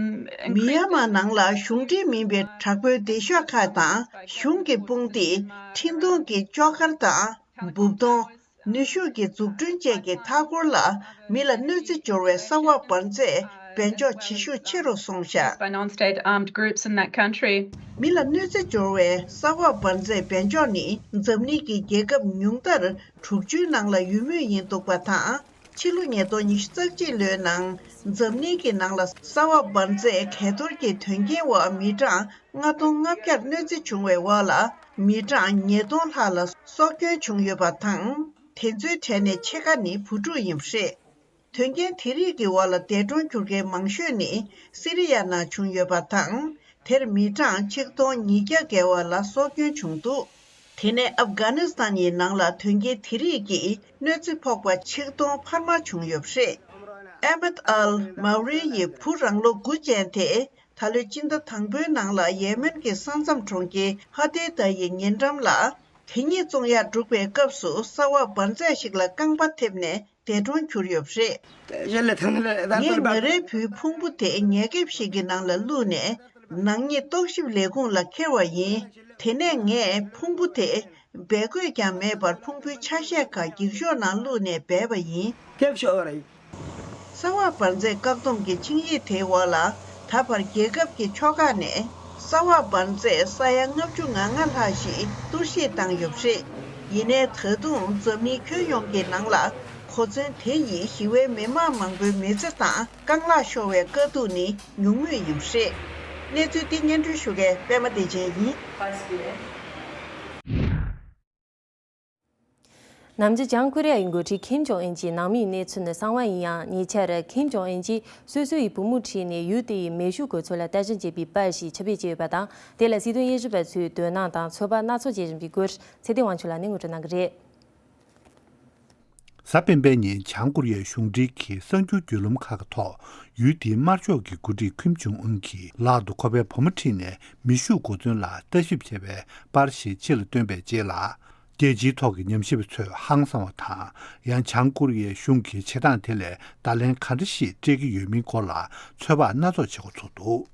མི་ཡ་མར་ནང་ལ་གཞུང་འབྲེལ་མིན་པའི་དྲག་པོའི་སྡེ་ཤོག་ཁག་དང་གཞུང་གི་དཔུང་སྡེས་འཕྲིན་གཏོང་གི་ཅོག་འཁར་དང་། འབུབ་ཐོང་། ནུས་ཤུགས་ཀྱི་འཛུགས་སྐྲུན་བཅས་ཀྱི་མཐའ་འཁོར་ལ་མི་ལ་གནོད་འཚེ་འབྱོར་བའི་ས་འོག་འབར་རྫས་སྦས་འཇོག་བྱེད་ཤུགས་ཆེ་རུ་སོང་བཞག by non-state armed groups in that country. མི་ལ་གནོད་འཚེ་འབྱོར་བའི་ས་འོག་འབར་རྫས་སྦས་འཇོག་ནི་འཛམ་གླིང་གི་རྒྱལ་ཁབ་ཉུང་མཐར་དྲུག་ཅུའི་ནང་ལ་ཡོད་མུས་ཡིན་འདུག་པ་དང་། ཕྱི་ལོ་ཉིས་སྟོང་ཉི་ཤུ་རྩ་གཅིག་ལོའི་ནང་འཛམ་གླིང་གི་ནང་ལ་ས་འོག་འབར་རྫས་གས་གཏོར་གྱི་དོན་རྐྱེན་འོག་མི་གྲངས་ལྔ་སྟོང་ལྔ་བརྒྱར་གནོད་འཚེ་བྱུང་བའི་འོག་ལ་མི་གྲངས་ཉིས་སྟོང་ལྷག་ལ་སྲོག་སྐྱོན་བྱུང་ཡོད་པ་དང་། དེ་ཚོའི་གྲས་ནས་ཕྱེད་ཀ་ནི་བུ་ཕྲུག་ཡིན་པ་རེད། དོན་རྐྱེན་དེ་རིགས་ཀྱི་འོག་ལ་འདས་གྲོངས་གྱུར་མཁན་མང་ཤོས་ནི་སི་རི་ཡ་ནང་བྱུང་ཡོད་པ་དང་། དེར་མི་གྲངས་ཆིག་སྟོང་ཉིས་བརྒྱ་བརྒལ་བ་ལ་སྲོག་སྐྱོན་བྱུང་འདུག་དེ་ནས་ཨབ་གྷ་ནི་སི་ཐན་ཡི་ནང་ལ་དོན་རྐྱེན་དེ་རིགས་ཀྱིས་གནོད་འཚེ་ཕོག་པ་ཆིག་སྟོང་འཕར་མ་བྱུང་ཡོད་པ་རེད། ཨེ་མད་ཨལ་མའོ་རི་ཡི་བུ་རང་ལོ་དགུ་ཅན་དེས་ད་ལོའི་སྤྱི་ཟླ་དང་པོའི་ནང་ལ་ཡེ་མེན་གྱི་ས་མཚམས་གྲོང་ཁྱེར་ཧ་དེ་ད་ཡི་ཉེ་འགྲམ་ལ། དེ་ཉིད་བཙོང་ཡག་འགྲུག་པའི་སྐབས་སུ་ས་འོག་འབར་རྫས་ཤིག་ལ་རྐང་པ་ཐེབས་ནས་འདས་གྲོངས་གྱུར་ཡོད་པ་རེད། ངས་ང་རའི་བུའི་ཕུང་པོ་དེ་ཉལ་ཁེབས་ཤིག་གི་ནང་ལ་བླུགས་ནས་ནག་ཉེས་རྟོག་ཞིབ་ལས་ཁུངས་ལ་འཁྱེར་བ་ཡིན། དེ་ནས་ངས་ཕུང་པོ་དེ་སྦས་བཀོད་ཀྱང་མེད་པར་ཕུང་པོའི་ཆ་ཤས་ཁག་འགྱིག་ཤོག་ནང་བླུགས་ནས་སྦས་པ་ཡིན། ས་འོག་འབར་རྫས་བཀག་སྡོམ་གྱི་ཆིངས་ཡིག་དེའི་འོག་ལ་ད་བར་རྒྱལ་ཁབ་ཀྱི་ཕྱོགས་ཁག་ནས་ས་འོག་འབར་རྫས་ས་ཡ་ལྔ་བཅུ་ང་ལྔ་ལྷག་ཞིག་གཏོར་བཤིག་བཏང་ཡོད་པ་རེད། ཡིན་ནའི་ད་དུང་འཛམ་གླིང་ཁྱོན་ཡོངས་ཀྱི་ནང་ལ་གོ་མཚོན་དེ་ཡིས་ཞི་བའི་མི་མང་མང་པོའི་མི་ཚེ་དང་རྐང་ལག་ཤོར་བའི་དཀའ་སྡུག་ནི་མྱོང་མུས་ཡིན་པ་རེད། གནས་ཚུལ་འདི་སྙན་སྒྲོན་ཞུ་མཁན་པད་མ་བདེ་ཆེན་ཡིན། ནམ་རྒྱུན་བྱང་ཀོ་རི་ཡའི་འགོ་ཁྲིད་ཁིམ་ཇོང་ཨུན་གྱི་ནང་མིའི་གནས་ཚུལ་ནི་གསང་བ་ཡིན་ཡང་། ཉེ་ཆར་ཁིམ་ཇོང་ཨུན་གྱིས་སོ་སོ་ཡི་བུ་མོ་ཁྲིད་ནས་ཡུལ་དེ་ཡི་མེ་ཤུགས་གོ་མཚོན་ལ་ལྟ་ཞིབ་བྱེད་པའི་པར་ཞིག་ཆུ་བེད་བྱས་ཡོད་པ་དང་། དེ་ལ་སྲིད་དོན་དབྱེ་ཞིབ་པ་ཚོས་དོ་སྣང་དང་ཚོད་དཔག་སྣ་ཚོགས་བྱེད་བཞིན་པའི་སྐོར་ཚེ་བརྟན་དབང་ཕྱུག་ལགས་ནས་ངོ་སྤྲོད་གནང་གི་རེད། གཟའ་སྤེན་པའི་ཉིན་བྱང་ཀོ་རི་ཡའི་གཞུང་འབྲེལ་གྱི་གསར་འགྱུར་བརྒྱུད་ལམ་ཁག་གི་ཐོག་ཡུལ་དེའི་དམར་ཕྱོགས་ཀྱི་འགོ་ཁྲིད་ཁིམ་ཇོང་ཨུན་གྱི་ལག་ཏུ་ཁོ་པའི་བུ་མོ་ཁྲིད་ནས་མེ་ཤུགས་གོ་མཚོན་ལ་ལྟ་ཞིབ་བྱས་པའི་པར་ཞིག་ཕྱི་ལ་བཏོན་པའི་རྗེས་ལ། རྒྱལ་སྤྱིའི་ཐོག་གི་ཉམས་ཞིབ་པ་ཚོས་ཧང་སངས་པ་དང་། ཡང་བྱང་ཀོ་རི་ཡའི་གཞུང་གིས་བྱེད་སྟངས་དེ་ལས་བརྡ་ལན་ག་འདྲ་ཞིག་སྤྲད་ཀྱི་ཡོད་མིན་སྐོར་ལ་ཚོད་དཔག་སྣ་ཚོགས་བྱེད་འགོ་ཚུགས་འདུག་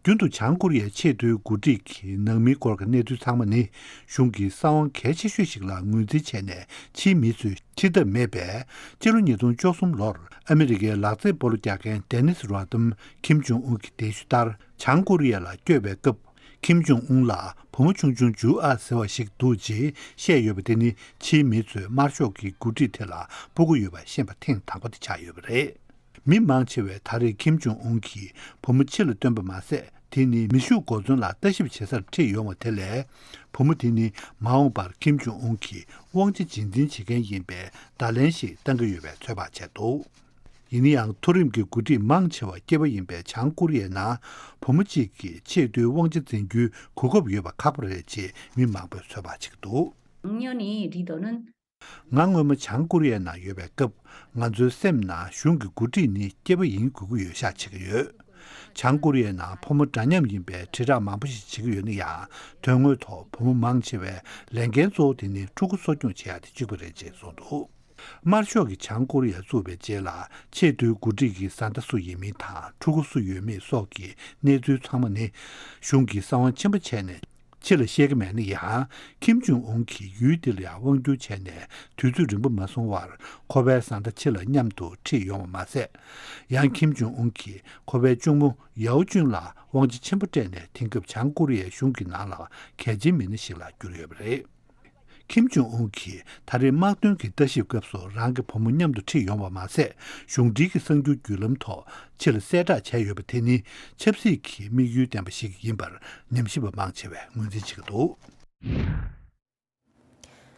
རྒྱུན་དུ་བྱང་ཀོ་རི་ཡའི་ཆེས་མཐོའི་འགོ་ཁྲིད་ཀྱི་ནང་མིའི་སྐོར་གྱི་གནས་ཚུལ་ཚང་མ་ནི་གཞུང་གི་གསང་བ་གལ་ཆེ་ཤོས་ཤིག་ལ་ངོས་འཛིན་བྱས་ནས་ཕྱིའི་མི་ཚོས་ཕྱིར་བལྟ་མེད་པས། སྤྱི་ལོ་ཉིས་སྟོང་བཅུ་གསུམ་ལོར་ཨ་མི་རི་ཀའི་ལག་རྩེད་སྤོ་ལོ་རྒྱག་མཁན་ཌེ་ནིས་རོ་ཨ་ཏམ་ཁིམ་ཇོང་ཨུན་གྱི་གདན་ཞུ་ལྟར་བྱང་ཀོ་རི་ཡ་ལ་བསྐྱོད་པའི་སྐབས། ཁིམ་ཇུང་ཨུན་ལ་བུ་མོ་ཆུང་ཆུང་ཇུའུ་ཨ་ཟེར་བ་ཞིག་འདུག་ཅེས་བཤད་ཡོད་པ་དེ་ནི་ཕྱིའི་མི་ཚོས་དམར་ཤོག་གི་འགོ་ཁྲིད་དེ་ལ་སྤུ་གུ་ཡོད་པ་ཤེས་པ་ཐེངས་དང་པོ་དེ་ཆགས་ཡོད་པ་རེད། མི་མང་ཆེ་བས་ད་རེས་ཁིམ་ཇུང་ཨུན་གྱིས་བུ་མོ་ཕྱི་ལ་བཏོན་པ་མ་ཟད། དེ་ནི་མེ་ཤུགས་གོ་མཚོན་ལ་ལྟ་ཞིབ་བྱེད་སར་ཁྲིད་ཡོང་བ་དེ་ལས། བུ་མོ་དེ་ནི་མ་འོངས་པར་ཁིམ་ཇུང་ཨུན་གྱི་དབང་ཆ་རྗེས་འཛིན་བྱེད་མཁན་ཡིན་པའི་བརྡ་ལན་ཞིག་བཏང་གི་ཡོད་པའི་ཚོད་དཔག་བྱས་འདུག་ཡིན་ན་ཡང་། མཐོ་རིམ་གྱི་འགོ་ཁྲིད་མང་ཆེ་བ་སྐྱེས་པ་ཡིན་པའི་བྱང་ཀོ་རི་ཡའི་ནང་བུ་མོ་གཅིག་གིས་ཆེས་མཐོའི་དབང་ཆ་འཛིན་རྒྱུའི་གོ་སྐབས་ཡོད་པ་ཁག་པོ་རེད་ཅེས་མི་མང་པོས་ཚོད་དཔག་བྱེད་ཀྱི་འདུག 朋友呢，里头呢， ང་སྔོན་མ་བྱང་ཀོ་རི་ཡའི་ནང་ཡོད་པའི་སྐབས། ང་ཚོའི་སེམས་ནང་གཞུང་གི་འགོ་ཁྲིད་ནི་སྐྱེས་པ་ཡིན་དགོས་ཀྱི་ཡོད་ཤག་བྱེད་ཀྱི་ཡོད། བྱང་ཀོ་རི་ཡའི་ནང་ཕོ་མོ་འདྲ་མཉམ་ཡིན་པའི་དྲིལ་བསྒྲགས་མང་པོ་ཞིག་བྱེད་ཀྱི་ཡོད་ན་ཡང་། དོན་དངོས་ཐོག་བུ་མོ་མང་ཆེ་བའི་ལས་འགན་གཙོ་བོ་དེ་ནི་ཕྲུ་གུ་གསོ་སྐྱོང་བྱེད་ཡག་དེ་གཅིག་པ་རེད་ཅེས་གསུངས་འདུག་དམར་ཤོག་གིས་བྱང་ཀོ་རི་ཡ་བཙུགས་པའི་རྗེས་ལ། ཆེས་མཐོའི་འགོ་ཁྲིད་ཀྱི་བཟའ་ཟླ་སུ་ཡིན་མིན་དང་ཕྲུ་གུ་སུ་ཡོད་མེད་སོགས་ཀྱི་གནས་ཚུལ་ཚང་མ་ནི། གཞུང་གིས་གསང་བ་ཆེན་པོ་བྱས་ནས་ཕྱི་ལ་བཤད་ཀྱི་མེད་ན་ཡང་། ཁིམ་ཇུང་ཨུན་གྱིས་ཡུལ་འདི་ལ་ཡང་དབང་བསྒྱུར་བྱས་ནས་དུས་ཚོད་རིང་པོ་མ་སོང་བར། ཁོ་པའི་བཟའ་ཟླ་ཕྱི་ལ་མཉམ་དུ་ཁྲིད་ཡོང་བ་མ་ཟད། ཡང་ཁིམ་ཇུང་ཨུན་གྱིས་ཁོ་པའི་གཅུང་མོ་ཡའོ་ཅུན་ལ་དབང་ཆ་ཆེན་པོ་སྤྲད་ནས། དེང་སྐབས་བྱང་ཀོ་རི་ཡའི་གཞུང་གི་ནང་ལ་གལ་ཆེན་མི་སྣ་ཞིག་ལ་གྱུར་ཡོད་པ་རེད། ཁིམ་ཇུང་ཨུན་གྱིས་ད་རེས་དམག་དོན་གྱི་ལྟ་ཞིབ་སྐབས་སུ་རང་གི་བུ་མོ་མཉམ་དུ་ཁྲིད་ཡོང་བ་མ་ཟད། གཞུང་འབྲེལ་གྱི་གསར་འགྱུར་བརྒྱུད་ལམ་ཐོག་ཕྱི་ལ་གསལ་བསྒྲགས་བྱས་ཡོད་པ་དེ་ནི་ཆབ་སྲིད་ཀྱི་དམིགས་ཡུལ་ལྡན་པ་ཞིག་ཡིན་པར་ཉམས་ཞིབ་པ་མང་ཆེ་བས་ངོས་འཛིན་བྱེད་ཀྱི་འདུག་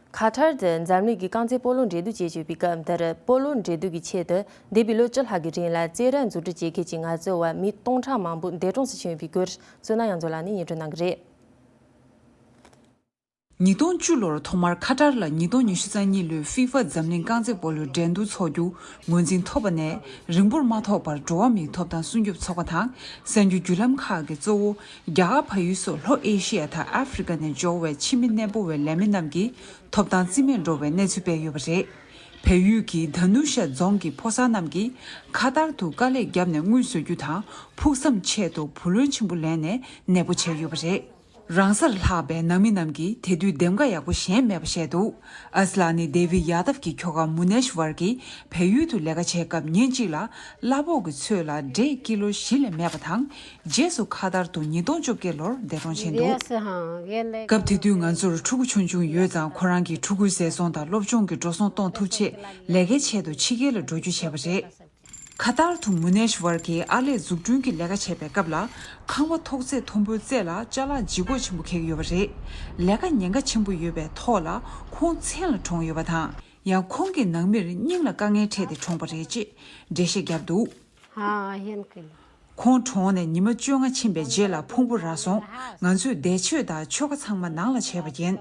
ཁ་ཐར་དུ་འཛམ་གླིང་གི་རྐང་རྩེད་སྤོ་ལོ་འགྲན་བསྡུར་བྱེད་བཞིན་པའི་སྐབས་འདིར། སྤོ་ལོ་འགྲན་བསྡུར་གྱི་ཆེད་དུ་འདས་པའི་ལོ་བཅུ་ལྷག་གི་རིང་ལ་རྩེད་ར་འཛུགས་སྐྲུན་བྱེད་མཁན་གྱི་ངལ་རྩོལ་བ་མི་སྟོང་ཕྲག་མང་པོ་འདས་གྲོངས་སུ་ཕྱིན་ཡོད་པའི་སྐོར། བསོད་ནམས་དབྱངས་མཚོ་ལགས་ནས་སྙན་སྒྲོན་གནང་གི་རེད། ཉིས་སྟོང་བཅུ་ལོར་ཐོག་མར་ཁ་ཏར་ལ་ཉིས་སྟོང་ཉི་ཤུ་རྩ་གཉིས་ལོའི་ཧྥི་ཧྥ་འཛམ་གླིང་རྐང་རྩེད་སྤོ་ལོའི་འགྲན་བསྡུར་འཚོགས་རྒྱུ་ངོས་འཛིན་ཐོབ་པ་ནས། རིང་པོར་མ་ཐོགས་པར་འགྲོ་བ་མིའི་ཐོབ་ཐང་སྲུང་སྐྱོབ་ཚོགས་པ་དང་། གསར་འགྱུར་བརྒྱུད་ལམ་ཁག་གིས་གཙོ་བོ་རྒྱ་གར་བལ་ཡུལ་སོགས་ལྷོ་ཨེ་ཤི་ཡ་དང་ཨ་ཧྥི་རི་ཀ་ནས་འབྱོར་བའི་ཕྱི་མི་གནས་སྤོ་བའི་ལས་མི་རྣམས་ཀྱི་ཐོབ་ཐང་རྩིས་མེད་འགྲོ་བའི་གནས་ཚུལ་སྤེལ་ཡོད་པ་རེད། བལ་ཡུལ་གྱི་དྷ་ནུ་ཤ་རྫོང་གི་ཕོ་གསར་རྣམས་ཀྱིས་ཁ་ཏར་དུ་དཀའ་ལས་བརྒྱབ་ནས་དངུལ་བཟོ་རྒྱུ་དང་། ཕུགས་བསམ་ཆེད་དུ་བུ་ལོན་ཆེན་པོ་ལེན་ནས་གནས་སྤོ་བྱས་ཡོད་པ་རེད། རང་སར་ལྷག་པའི་ནང་མི་རྣམས་ཀྱིས་དེ་དུས་འདེམས་ཀ་ཡག་པོ་གཞན་མེད་པ་བཤད་འདུག་ཨས་ལ་ནི་དེ་བི་ཡ་དབ་ཀྱི་ཁྱོ་ག་མུ་ནེཤ་ཝར་གྱིས་བལ་ཡུལ་དུ་ལས་ཀ་བྱེད་སྐབས་ཉིན་གཅིག་ལ་གླ་ཕོགས་ཀྱི་ཚོད་ལ་འབྲས་ཀི་ལོ་བཞི་ལས་མེད་པ་དང་། རྗེས་སུ་ཁ་ཐར་དུ་ཉིས་སྟོང་བཅོ་བརྒྱད་ལོར་འདས་གྲོངས་ཕྱིན་འདུག་སྐབས་དེ་དུས་ང་ཚོར་ཕྲུ་གུ་ཆུང་ཆུང་ཡོད་ཙང་། ཁོ་རང་གིས་ཕྲུ་གུའི་ཟས་སོང་དང་སློབ་སྦྱོང་གི་འགྲོ་སོང་གཏོང་ཐུབ་ཆེད་ལས་ཀའི་ཆེད་དུ་ཕྱི་རྒྱལ་ལ་འགྲོ་རྒྱུ་བྱས་པ་རེད། ཁ་ཏར་དུ་མུ་ནེཤ་ཝར་གྱིས་ཨར་ལས་འཛུགས་སྐྲུན་གྱི་ལས་ཀ་བྱེད་པའི་སྐབས་ལ། ཁང་པ་ཐོག་བརྩེགས་མཐོན་པོའི་རྩེ་ལ་ཅ་ལག་ལྗིད་ཁོག་ཆེན་པོ་འཁྱེར་གྱི་ཡོད་པ་རེད། ལས་ཀ་ཉེན་ཁ་ཆེན་པོ་ཡོད་པའི་ཐོག་ལ་ཁོང་མཚན་ལ་གྲོངས་ཡོད་པ་དང་། ཡང་ཁོང་གི་ནང་མིར་སྙིང་ལ་དཀའ་ངལ་འཕྲད་དེ་གྲོངས་པ་རེད་ཅེས་འགྲེལ་བཤད་བརྒྱབ་འདུག་ཁོང་གྲོངས་ནས་ཉི་མ་བཅོ་ལྔ་ཕྱིན་པའི་རྗེས་ལ་ཕུང་པོ་རག་སོང་། ང་ཚོས་འདས་མཆོད་དང་ཆོ་ག་ཚང་མ་ནང་ལ་བྱས་པ་ཡིན།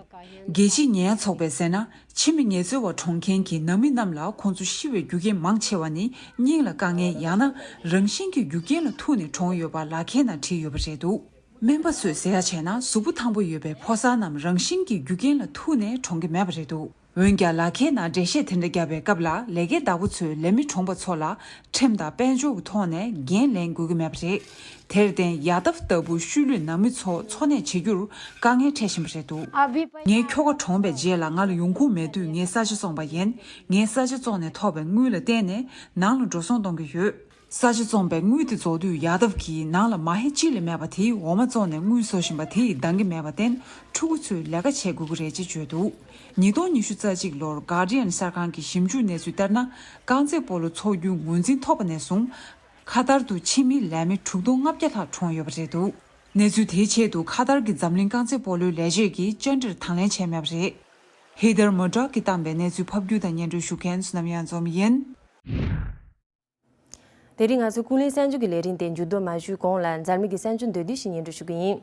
རྒྱལ་སྤྱིའི་ཉེས་ཡངས་ཚོགས་པས་ཟེར་ན། ཕྱི་མི་ངལ་རྩོལ་བ་གྲོངས་མཁན་གྱི་ནང་མི་རྣམས་ལ་ཁོང་ཚོ་ཤི་བའི་རྒྱུ་རྐྱེན་མང་ཆེ་བ་ནི་སྙིང་ལ་དཀའ་ངལ་ཡང་ན་རང་བཞིན་གྱི་རྒྱུ་རྐྱེན་ལ་ཐུག་ནས་གྲོངས་ཡོད་པ་ལག་འཁྱེར་ནང་བྲིས་ཡོད་པ་རེད་འདུག་སྨན་པ་ཚོས་ཟེར་ཡ་བྱས་ན། གཟུགས་པོ་ཐང་པོ་ཡོད་པའི་ཕོ་གསར་རྣམས་རང་བཞིན་གྱི་རྒྱུ་རྐྱེན་ལ་ཐུག་ནས་གྲོངས་ཀྱི་མེད་པ་རེད་འདུག་འོན་ཀྱང་། ལག་འཁྱེར་ནང་འགྲེལ་བཤད་དེ་འདྲ་བརྒྱབ་པའི་སྐབས་ལ། ལས་ཀའི་བདག་པོ་ཚོས་ལས་མི་གྲོངས་པ་ཚོ་ལ་ཁྲིམས་དང་དཔལ་འབྱོར་གྱི་ཐོག་ནས་འགན་ལེན་དགོས་ཀྱི་མེད་པ་རེད། དེར་བརྟེན། ཡ་དབ་ལྟ་བུ་ཤུལ་ལུས་ནང་མི་ཚོ་འཚོ་གནས་བྱེད་རྒྱུར་དཀའ་ངལ་འཕྲད་བཞིན་པ་རེད་འདུག་ངའི་ཁྱོ་ག་གྲོངས་པའི་རྗེས་ལ་ང་ལ་ཡོང་ཁུངས་མེད་དུས། ངས་ས་ཆ་བཙོངས་པ་ཡིན། ངས་ས་ཆ་བཙོངས་ནས་ཐོབ་པའི་དངུལ་ལ་བརྟེན་ནས་ནང་ལ་འགྲོ་སོང་གཏོང་གི་ཡོད། ས་ཆ་བཙོངས་པའི་དངུལ་དེ་རྫོགས་དུས། ཡ་དབ་ཀྱིས་ནང་ལ་མ་ཧེ་གཅིག་ལས་མེད་པ་དེའི་འོ་མ་བཙོངས་ནས་དངུལ་བཟོ་བཞིན་པ་དེ་ཡིས་འདང་གི་མེད་པར་བརྟེན། ཕྲུ་གུ་ཚོས་ལས་ཀ་བྱེད་དགོས་ཀྱི་རེད་ཅེས་བརྗོད་འདུག་ཉིས་སྟོང་ཉི་ཤུ་རྩ་གཅིག་ལོར་Guardian གསར་ཁང་གི་ཞིབ་འཇུག་གནས་ཚུལ་ལྟར་ན། རྐང་རྩེད་སྤོ་ལོ་འཚོགས་རྒྱུ་ངོས་འཛིན་ཐོབ་པ་ནས་བཟུང་། ཁ་ཐར་དུ་ཕྱི་མི་ལས་མི་དྲུག་སྟོང་ལྔ་བརྒྱ་ལྷག་གྲོངས་ཡོད་པ་རེད་འདུག་གནས་ཚུལ་དེའི་ཆེད་དུ་ཁ་ཐར་གྱི་འཛམ་གླིང་རྐང་རྩེད་སྤོ་ལོའི་ལས་བྱེད་ཀྱིས་བཅར་འདྲིར་དང་ལེན་བྱས་མེད་པ་རེད། Heather Murdoch གིས་བཏང་པའི་གནས་ཚུལ་ཕབ་སྒྱུར་དང་སྙན་སྒྲོན་ཞུ་མཁན་བསོད་ནམས་གཡང་འཛོམས་ཡིན། དེ་རིང་ང་ཚོ་ཀུན་གླེང་གསར་འགྱུར་གྱི་ལས་རིམ་དེ་མཇུག་བསྡོམས་མ་ཞུས་གོང་ལ། འཛམ་གླིང་གི་གསར་འགྱུར་མདོར་བསྡུས་ཤིག་སྙན་སྒྲོན་ཞུ་གི་ཡིན།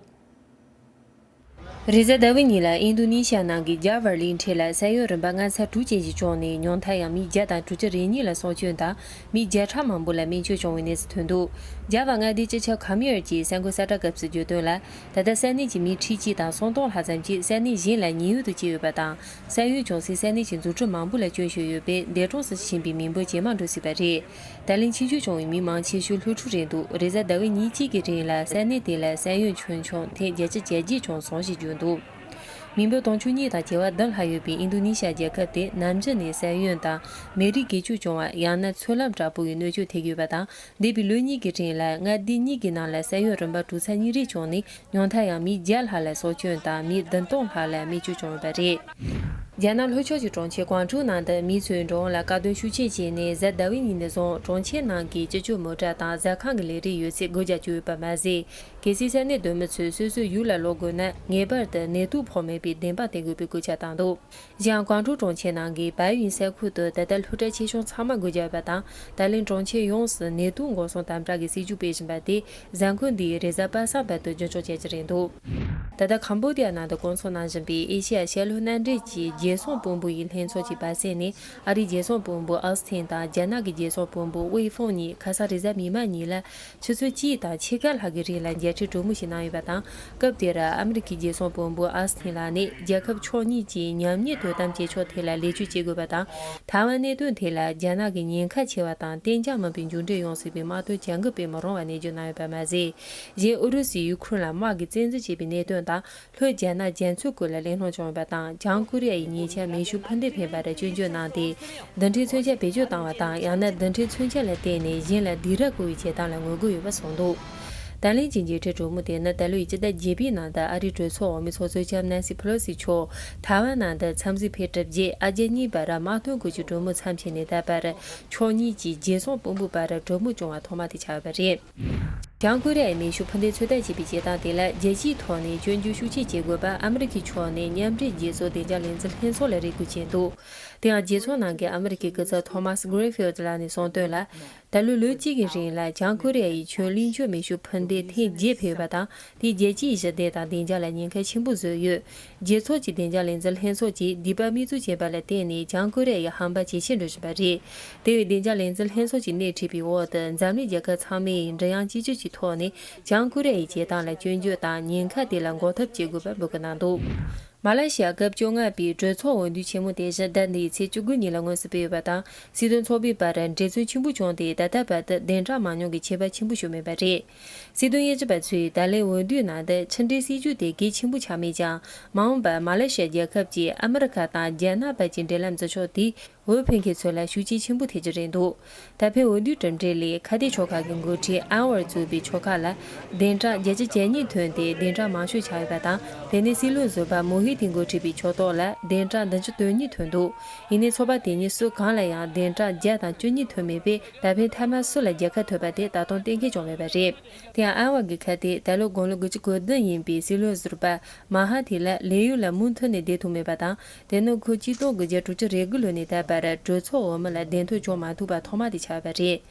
རེས་གཟའ་ཟླ་བའི་ཉིན་ལ་ཨིན་རྡུ་ནི་ཤི་ཡ་ནང་གི་ཇཱ་ཝར་གླིང་ཁྲི་ལ་ས་ཡོམ་རིམ་པ་ལྔ་ཚེག་དྲུག་ཅན་ཞིག་བྱུང་ནས། ཉུང་མཐར་ཡང་མི་བརྒྱ་དང་དྲུག་ཅུ་རེ་གཉིས་ལ་སྲོག་སྐྱོན་དང་། མི་བརྒྱ་ཕྲག་མང་པོ་ལ་སྨན་བཅོས་བྱུང་བའི་གནས་ཚུལ་ཐོན་འདུག་ཇཱ་ཝ་མངའ་སྡེའི་སྤྱི་ཁྱབ་ཁ་མི་ཡར་གྱིས་གསར་འགོད་གསལ་བསྒྲགས་སྐབས་སུ་བརྗོད་དོན་ལ། ད་ལྟ་ས་གནས་ཀྱི་མི་ཁྲི་གཅིག་དང་སུམ་སྟོང་ལྷག་ཙམ་གྱིས་ས་གནས་གཞན་ལ་ཉེན་གཡོལ་དུ་སྐྱེལ་ཡོད་པ་དང་། ས་ཡོམ་བྱུང་སའི་ས་གནས་ཀྱི་འཛུགས་སྐྲུན་མང་པོ་ལ་སྐྱོན་ཤོར་ཡོད་པས། འདས་གྲོངས་སུ་ཕྱིན་པའི་མི་འབོར་ཇེ་མང་འགྲོ་སྲིད་པ་རེད། ད་ལན་ཆིངས་ཆུ་བྱུང་བའི་མི་མང་ཆེ་ཤོས་སློབ་ཕྲུག་རེད་འདུག་རེས་གཟའ་ཟླ་བའི་ཉིན་གཅིག་གི་རིང་ལ་ས་གནས་དེ་ལ་ས་ཡོམ་བྱུང་ཆུང་ཐེངས་བརྒྱད་ཅུ་གྱ་བརྒྱད་བྱུང་སོང་ཞེས་བརྗོད་འདུག་མི་འབོར་སྟོང་ཕྲག་གཉིས་དང་བྱེ་བ་བདུན་ལྷག་ཡོད་པའི་ཨིན་རྡུ་ནི་ཤི་ཡ་རྒྱལ་ཁབ་དེ་ནམ་རྒྱུན་ནས་ས་ཡོམ་དང་མེ་རི་ཀས་བཅོས་བྱུང་བ་ཡང་ན་མཚོ་ལམ་དྲག་པོ་ཡི་གནོད་སྐྱོན་ཐེབས་ཡོད་པ་དང་། འདས་པའི་ལོ་གཉིས་ཀྱི་རིང་ལ་མངའ་སྡེ་གཉིས་ཀྱི་ནང་ལ་ས་ཡོམ་རིམ་པ་གྲུ་ཚ་གཉིས་རེ་བྱུང་ནས། ཉུང་མཐར་ཡང་མི་བརྒྱ་ལྷག་ལ་སྲོག་སྐྱོན་དང་མི་བདུན་སྟོང་ལྷག་ལ་རྨས་སྐྱོན་བྱུང་ཡོད་པ་རེད། རྒྱ་ནག་ལྷོ་ཕྱོགས་ཀྱི་གྲོང་ཁྱེར་ཀོང་ཀྲོའུ་ནང་དུ་མི་ཚོས་འགྲོ་འོང་ལ་དཀའ་སྡུག་ཤུགས་ཆེན་བྱས་ནས་གཟའ་ཟླ་བའི་ཉིན་ནས་བཟུང་གྲོང་ཁྱེར་ནང་གི་སྤྱི་སྤྱོད་མོ་ཊ་དང་ཟ་ཁང་གི་ལས་རིགས་ཡོད་ཚད་སྒོ་རྒྱག་བཅུག་ཡོད་པ་མ་ཟད། གལ་སྲིད་ས་གནས་སྡོད་མི་ཚོས་སོ་སོའི་ཡུལ་ལ་ལོག་དགོས་ན་ངེས་པར་དུ་ནད་དུག་ཕོག་མེད་པའི་བདེན་དཔང་བསྟན་དགོས་པའི་སྐུལ་ལྕག་བཏང་འདུག་གཞན་ཀོང་ཀྲོའུ་གྲོང་ཁྱེར་ནང་གི་བལ་ཡུལ་ས་ཁུལ་དུ་ད་ལྟ་སློབ་གྲྭ་ཆེ་ཆུང་ཚང་མ་སྒོ་བརྒྱབ་པ་དང་། ད་ལན་གྲོང་ཁྱེར་ཡོངས་སུ་ནད་དུག་འགོག་སྲུང་དམ་དྲག་གི་སྲིད་ཇུས་སྤེལ་བཞིན་པ་དེ་གཟའ་འཁོར་འདིའི་རེས་གཟའ་པ་སངས་བར་དུ་རྒྱུན་འཁྱོངས་བྱེད་ཀྱི་རེད་འདུག་ད་ལྟ་ཁམ་བྷོ་ཌི་ཡ་ནང་དུ་སྐོང་ཚོགས་གནང་བཞིན་པའི་ཨེ་ཤེ་ཡ་ཤར་ལྷོ་མནའ་འབྲེལ་གྱི་རྒྱལ་སྲུང་དཔོན་པོ་ཡི་ལྷན་ཚོགས་ཀྱི་བར་གསེང་ནས་ཨ་རིའི་རྒྱལ་སྲུང་དཔོན་པོ་ཨོ་སི་ཐིན་དང་རྒྱ་ནག་གི་རྒྱལ་སྲུང་དཔོན་པོ་ཝེ་ཧྥུང་གཉིས་ཁ་སང་རེས་གཟའ་མིག་དམར་ཉིན་ལ་ཆུ་ཚོད་གཅིག་དང་ཕྱེད་ཀ་ལྷག་གི་རིང་ལ་མཇལ་འཕྲད་གྲོས་མོལ་ཞིག་གནང་ཡོད་པ་དང་། སྐབས་དེར་ཨ་མི་རི་ཁའི་རྒྱལ་སྲུང་དཔོན་པོ་ཨོ་སི་ཐིན་ལགས་ནས་རྒྱལ་ཁབ་ཕྱོགས་གཉིས་ཀྱིས་མཉམ་ཉིད་དོ་དམ་བྱེད་ཕྱོགས་ཐད་ལ་ལེགས་བཅོས་བྱེད་དགོས་པ་དང་། ཐའེ་ཝན་གནད་དོན་ཐད་ལ་རྒྱ་ནག་གིས་ཉེན་ཁ་ཆེ་བ་དང་གཏན་འཇགས་མིན་པའི་མཇུག་འབྲས་ཡོང་སྲིད་པའི་དམག་དོན་གྱ་འགུལ་སྤེལ་མི་རུང་བ་ནན་བརྗོད་གནང་ཡོད་པ་མ་ཟད། གཞན་ཨུ་རུ་སུས་ཡུ་ཁུ་རེན་ལ་དམག་གིས་བཙན་འཛུལ་བྱས་པའི་གནད་དོན་དང་། ལྷོ་རྒྱ་ནག་རྒྱ་མཚོའི་སྐོར་ལ་གླེང་སློང་བྱུང་ཡོད་པ་དང་། བྱང་ཀོ་རི་ཡ་ཡིས་ཉེ་ཆར་མེ་ཤུགས་འཕུར་མདེལ་འཕེན་པར་སྐྱོན་བརྗོད་གནང་སྟེ། རྡུལ་ཕྲན་མཚོན་ཆ་བེད་སྤྱོད་བཏང་བ་དང་། ཡང་ན་རྡུལ་ཕྲན་མཚོན་ཆ་ལ་བརྟེན་ནས་གཞན་ལ་སྡིགས་ར་བསྐུལ་བའི་བྱེད་སྟངས་ལ་ངོ་རྒོལ་ཡོད་པ་གསུངས་འདུག་ད་ལན་གྱི་མཇལ་འཕྲད་གྲོས་མོལ་དེ་ནི་ད་ལོའི་སྤྱི་ཟླ་བརྒྱད་པའི་ནང་དུ་ཨ་རིའི་གྲོས་ཚོགས་འོག་མའི་ཚོགས་གཙོ་ལྕམ་ནན་སི་ཕེ་ལོ་སི་མཆོག་ཐའེ་ཝན་ནང་དུ་འཚམས་གཟིགས་ཕེབས་གྲུབ་རྗེས། ཨ་རྒྱ་གཉིས་བར་དམག་དོན་སྐོར་གྱི་གྲོས་མོལ་མཚམས་ཆད་ནས་ད་བར་ཕྱོགས་གཉིས་ཀྱི་རྒྱལ་སྲུང་དཔོན་པོའི་བར་གྲོས་མོལ་བྱུང་བ་ཐོག་མ་དེ་ཆགས་ཡོད་པ་རེད། བྱང་ཀོ་རི་ཡའི་མེ་ཤུགས་འཕུར་མདེལ་ཚོད་ལྟ་བྱེད་པའི་བྱེད་སྟངས་དེ་ལ་རྒྱལ་སྤྱིའི་ཐོག་ནས་སྐྱོན་བརྗོད་ཤུགས་ཆེ་བྱེད་དགོས་པ་ཨ་མི་རི་ཀའི་ཕྱོགས་ནས་མཉམ་འབྲེལ་རྒྱལ་ཚོགས་བདེ་འཇགས་ལས་འཛིན་ལྷན་ཚོགས་ལ་རེ་སྐུལ་བྱས་འདུག་དེ་ཡང་རྒྱལ་ཚོགས་ནང་གི་ཨ་མི་རི་ཀའི་སྐུ་ཚབ་ཐོ་མཱས་གྷི་རི་ཕིལ་ལགས་ནས་གསུངས་དོན་ལ། ད་ལོའི་ལོ་གཅིག་གི་རིང་ལ་བྱང་ཀོ་རི་ཡ་ཡིས་ཁྱོན་གླིང་ཆུ་མེ་ཤུགས་འཕུར་མདེལ་ཐེངས་བརྒྱད་འཕེན་ཡོད་པ་དང་། དེས་རྒྱལ་སྤྱིའི་ཞི་བདེ་དང་བདེ་འཇགས་ལ་ཉེན་ཁ་ཆེན་པོ་བཟོས་ཡོད། རྒྱལ་ཚོགས་ཀྱི་བདེ་འཇགས་ལས་འཛིན་ལྷན་ཚོགས་ཀྱིས་སྡིག་པ་མིག་བཙུམ་བྱས་པ་ལ་བརྟེན་ནས་བྱང་ཀོ་རི་ཡ་ཡི་ཧམ་པ་ཇེ་ཆེར་འགྲོ་བཞིན་པ་རེད། དེ་བས་བདེ་འཇགས་ལས་འཛིན་ལྷན་ཚོགས་ཀྱིས་སྣེ་ཁྲིད་པའི་འོག་ཏུ་འཛམ་གླིང་རྒྱལ་ཁབ་ཚང་མས་མགྲིན་དབྱངས་གཅིག་གྱུར་གྱི་ཐོག་ནས་བྱང་ཀོ་རི་ཡའི་བྱེད་སྟངས་ལ་སྐྱོན་བརྗོད་དང་ཉེན་ཁ་དེ་ལ་འགོག་ཐབས་བྱེད་དགོས་པ་འབོད་སྐུལ་གནང་འདུག་མ་ལེ་ཤི་ཡ་སྐབས་བཅོ་ལྔ་པའི་གྲོས་ཚོགས་འོས་བསྡུ་ཆེན་མོ་དེ་བཞིན་ཟླ་འདིའི་ཚེས་བཅུ་དགུ་ཉིན་ལ་སྔོན་དུ་སྤེལ་ཡོད་པ་དང་། སྲིད་དོན་ཚོགས་པའི་བར་འབྲེལ་མཐུད་ཆེན་པོ་བྱུང་སྟེ། ད་ལྟ་བར་དུ་བདུན་ཕྲག་མང་ཉུང་གི་ཁྱད་པར་ཆེན་པོ་བྱུང་མེད་པ་རེད། སྲིད་དོན་དབྱེ་ཞིབ་པ་ཚོས་ད་ལན་འོས་བསྡུའི་ནང་དུ་ཕྱི་འབྲེལ་སྲིད་ཇུས་དེ་གལ་ཆེན་པོ་ཆགས་མེད་ཀྱང་། མ་འོངས་པར་མ་ལེ་ཤི་ཡ་རྒྱལ་ཁབ་ཀྱིས་ཨ་མི་རི་ཁ་དང་རྒྱ་ནག་བར་གྱི་འབྲེལ་ལམ་བརྩི་ཕྱོགས་དེས་འོས་འཕེན་མཁན་ཚོ་ལ་ཤུགས་རྐྱེན་ཆེན་པོ་ཐེབས་ཀྱི་རེད་འདུག་ད་ཕན་འོས་བསྡུའི་གྲུབ་འབྲས་ལས་ཁ་གཏད་ཚོགས་ཁག་གི་འགོ་ཁྲིད་ཨན་ཝར་གཙོས་པའི་ཕྱོགས་ཁག་ལ་བདུན་ཕྲག་བརྒྱད་ཅུ་གྱ་གཉིས་ཐོན་ཏེ། བདུན་ཕྲག་མང་ཤོས་ཆགས་ཡོད་པ་དང་། དེ་ནས་སྲིད་བློན་ཟུར་པ་མུ་ཧི་དིན་འགོ་ཁྲིད་པའི་ཕྱོགས་གཏོགས་ལ་བདུན་ཕྲག་བདུན་ཅུ་དོན་གཉིས་ཐོན་འདུག་ཡིན་ནའི་ཚོགས་པ་དེ་གཉིས་སུ་གང་ལ་ཡང་བདུན་ཕྲག་བརྒྱ་དང་བཅུ་གཉིས་ཐོན་མེད་པས། ད་ཕན་མཐའ་མ་སུ་ལ་རྒྱལ་ཁ་ཐོབ་པ་དེ་ད་དུང་གཏན་འཁེལ་བྱུང་མེད་པ་རེད། དེ་ཡང་ཨན་ཝར་གྱི་ཁ་གཏད་ད་ལོ་དགུང་ལོ་དགུ་བཅུ་གོ་བདུན་ཡིན་པའི་སྲིད་བློན་ཟུར་པ་མ་ཧ་ཐིར་ལ་ལས་གཡོལ་ལ་མུ་མཐུད་ནས་བསྡད་ཐུབ་མེད་པ་དང་། དེ་ནི་ཁོ་ཆིག་སྟོང་དགུ་བརྒྱ་དྲུག་ཅུ་རེ་དགུ་ལོ་ནས་ད་བར་གྲོས་ཚོགས་འོག་མ་ལ་གདན་ཐོབ་བྱུང་མ་ཐུབ་པ་ཐོག་མ་དེ་ཆགས་པ་རེད།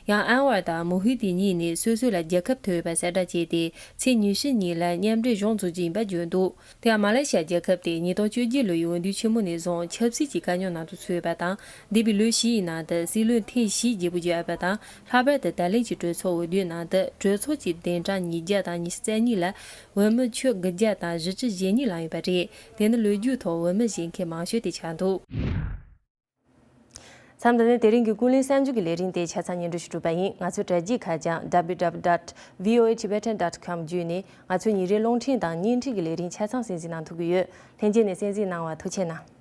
ཡང་ཨན་ཝར་དང་མུ་ཧི་དིན་གཉིས་ནས་སོ་སོ་ལ་རྒྱལ་ཁ་ཐོབ་ཡོད་པ་གསལ་བསྒྲགས་བྱས་ཏེ། ཚེས་ཉི་ཤུ་ཉིན་ལ་མཉམ་འབྲེལ་གཞུང་འཛུགས་རྒྱུ་ཡིན་པ་བརྗོད་འདུག་དེ་ཡང་མ་ལེ་ཤི་ཡ་རྒྱལ་ཁབ་དེ་ཉིས་སྟོང་བཅོ་བརྒྱད་ལོའི་འོས་བསྡུ་ཆེན་མོ་ནས་བཟུང་ཆབ་སྲིད་ཀྱི་དཀའ་རྙོག་ནང་དུ་ཚུད་ཡོད་པ་དང་། འདས་པའི་ལོ་བཞི་ཡི་ནང་དུ་སྲིད་བློན་ཐེངས་བཞི་བརྗེ་པོ་བརྒྱབ་ཡོད་པ་དང་། ལྷག་པར་དུ་ད་ལན་གྱི་གྲོས་ཚོགས་འོས་བསྡུའི་ནང་དུ་གྲོས་ཚོགས་ཀྱི་བདུན་ཕྲག་ཉིས་བརྒྱ་དང་ཉི་ཤུ་རྩ་གཉིས་ལ་འོས་མི་ཁྱོན་དགུ་བརྒྱ་དང་བཞི་བཅུ་ཞེ་གཉིས་ལངས་ཡོད་པ་རེད། དེ་ནི་ལོ་རྒྱུས་ཐོག་འོས་མི་བཞེས་མཁན་མང་ཤོས་དེ་ཆགས་འདུག་མཚམས་འདི་ནས་དེ་རིང་གི་ཀུན་གླེང་གསར་འགྱུར་གྱི་ལས་རིམ་དེ་ཆ་ཚང་སྙན་སྒྲོན་ཞུ་གྲུབ་པ་ཡིན། ང་ཚོའི་དྲ་རྒྱའི་ཁ་བྱང་W W W dot V O A Tibetan dot com བརྒྱུད་ནས་ང་ཚོའི་ཉིན་རེའི་རླུང་འཕྲིན་དང་བརྙན་འཕྲིན་གྱི་ལས་རིམ་ཆ་ཚང་གསན་གཟིགས་གནང་ཐུབ་ཀྱི་ཡོད། ལྷན་རྒྱས་ནས་གསན་གཟིགས་གནང་བར་ཐུགས་རྗེ་གནང་།